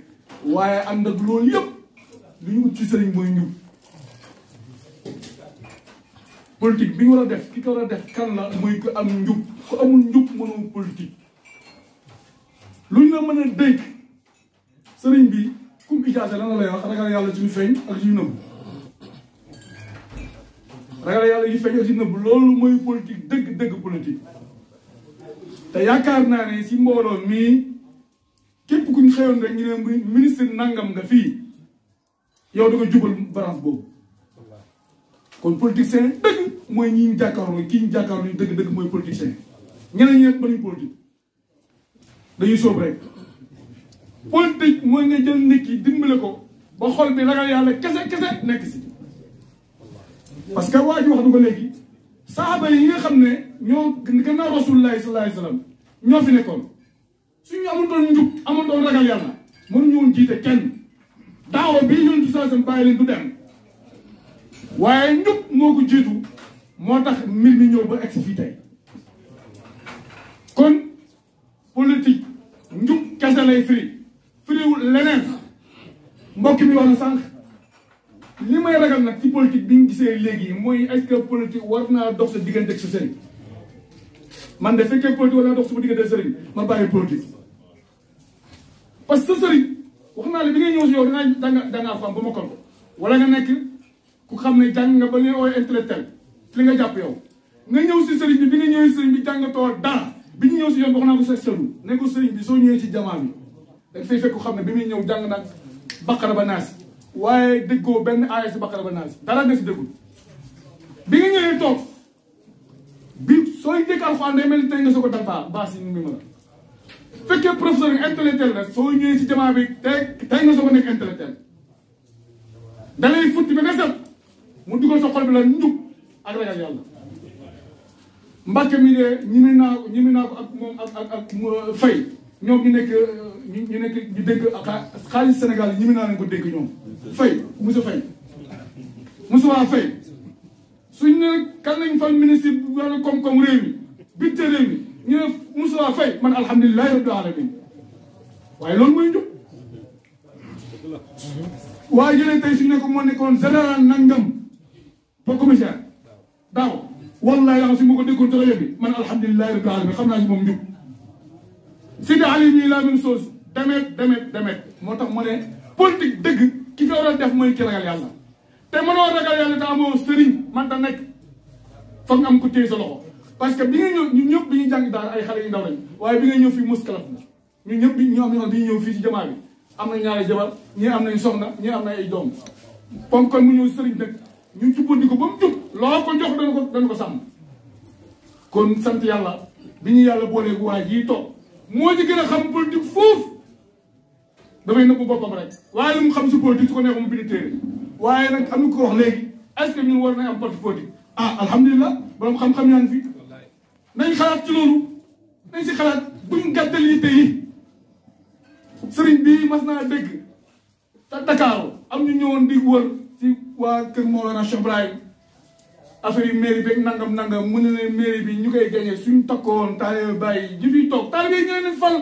waaye ànd ak loolu yëpp lu ñu ut ci sëriñ mooy njub politique bi ñu war a def ki ko war a def kan la mooy ko am njub ku amul njub mënoo politique lu ñu la mën a dénk sëriñ bi kum ijaase lan la lay wax ragal yàlla suñu feeñ ak suñu nëbb ragal yàlla yi feeñ ak suñu nëbb loolu mooy politique dëgg politique te yaakaar naa ne si mbooloo mii képp ku ñu xëyoon rek ñu ne ministre nangam nga fii yow da nga jubal balance boobu kon politicien dëgg mooy ñi ñu jàkkaarloo kii ñu jàkkaarloo dëgg mooy politicien ñeneen ñi nag mënuñ politique dañuy sóob rek politique mooy nga jël nit ki dimbale ko ba xol bi ragal yàlla kese nekk si parce que waa ji wax du ko léegi saaba yi nga xam ne ñoo gannaaw rasulullahi sallallahu alayhi wasallam ñoo fi nekkoon suñu amutoon njub amutoon ragal yàlla mënuñu woon jiite kenn daawa bii ñoon ci saasam bàyyi leen du dem waaye njub moo ko jiitu moo tax mbir mi ñëw ba egsi fii tey kon politique njub kese lay firiwul leneen mbokk mi wax na sànq li may ragal nag ci politique bi ñu gisee léegi mooy est-ce que politique war naa dox sa diggante ak sa sëriñ man de fekkee politique war naa dox sama diggante ak sëriñ ma bàyyi politique parce que sa sëriñ wax naa la bi ngay ñëw si yow dangaa fam ba mokkal ko wala nga nekk ku xam ne jàng nga ba li ooy intellectuel li nga jàpp yow nga ñëw si sëriñ bi nga ñëwee sëriñ bi jàngatoo dara bi ñu ñëw si yoon wax naa ko sa sëriñ ne ko sëriñ bi soo ñëwee ci jamaa bi da fay fekk xam ne bi muy ñëw jàng nag baqara ba naasi waaye déggoo benn aaya si baqara ba naasi dara nga si déggul bi nga ñëwee toog bi sooy dégg alxuraan day mel ni tey nga soo ko dal baas yi mi ma la fekkee professeur intellectuel la soo ñëwee si jamaa bi tey nga soo ko nekk intellectuel da lay futti ba nga set mu dugal sa xol bi la njub ak ragal yàlla Mbàkke mi de ñimi naa ko ak moom ak Fay ñoom ñu nekk ñu dégg xaalis Sénégal yi ñimi naa leen ko dégg ñoom Fay Moussa Fay Moussa Fay suñ ne kan lañ fal ministre wàllu koom-koom réew mi budget réew mi ñu ne Moussa Fay man alhamdulilahi rabbil alamin waaye loolu mooy njub waaye jëlee tey suñu ne ko moo nekkoon général nangam ba commissaire daaw wallahi yaa si ma ko déggoon ci rajo bi man alhamdulilahi rabbil alamin xam naa si moom njub Sidi Ali nii la même chose demet moo tax mu ne politique dëgg ki ko war a def mooy ki ragal yàlla te mënoo ragal yàlla te amoo sëriñ man da nekk foog nga am ko téye sa loxo parce que bi nga ñëw ñun ñëpp bi ñuy jàng daal ay xale yu ndaw lañ waaye bi nga ñëw fii muskalaf la ñun ñëpp bi ñu am ñoo bi ñu ñëw fii ci jamaa bi am na ñaari jabar ñii am nañ soxna ñii am na ay doom ponkal mu ñëw sëriñ nag ñu jubbandi ko ba mu jub loo ko jox dana ko sàmm kon sant yàlla bi ñu yàlla booleegu waa jii toog moo ci gën a xam politique foofu dafay nëbbu boppam rek waaye lu mu xam si politique su ko neexee mu bind téere waaye nag am na ko wax léegi est-ce que ñun war nañ am parti politique ah alhamdulilah borom xam-xam yaa ngi fi nañ xalaat ci loolu nañ si xalaat buñ gàttal yitte yi sëriñ bii mas naa dégg te Dakar am ñu ñëwoon di wër ci waa kër Mawlana Cheikh Ibrahim affaire yi mairie beeg nangam mu ne leen mairie bi ñu koy gagné suñ takkoon taalibe bàyyi ji fiy toog taalibe yi ñoo leen fal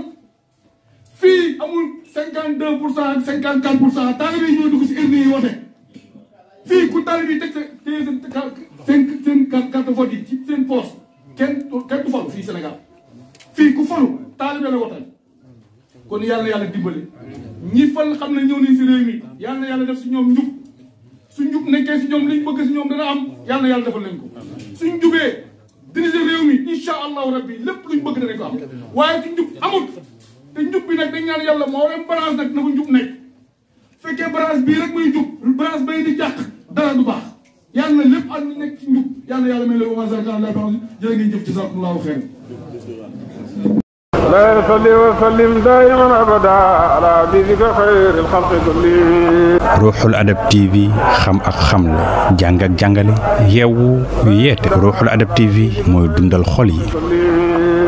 fii amul 52% ak 54% taalibe yi ñoo dugg si urne yi wote fii ku taalibe yi teg seen carte vote yi ci seen poche kenn du falu fii Sénégal fii ku falu taalibe la wotal kon yàlla dimbale ñi fal xam ne ñëw nañ si réew mi yàlla def si ñoom njub su njub nekkee si ñoom liñ bëgg si ñoom dana am yàlla defal leen ko suñ jubee diriger réew mi incha allahu rabbi lépp luñ bëgg danañ ko am waaye su njub amut te njub bi nag dañ ñaan yàlla moo leen branche nag na ko njub nekk fekkee branche bii rek muy jub branche bay di jàq dara du baax yàlla na lépp ànd nekk ci njub yàlla may leen wa zakana la branche jërë ngeen jëf jazakumullahu xeyr لا يصلي وسلم دائما ابدا على حبيبك خير الخلق كلهم. Ruuxul Adab TV xam ak xamle jàng ak jàngale yeewu yeete Ruuxul Adab TV mooy dundal xol yi.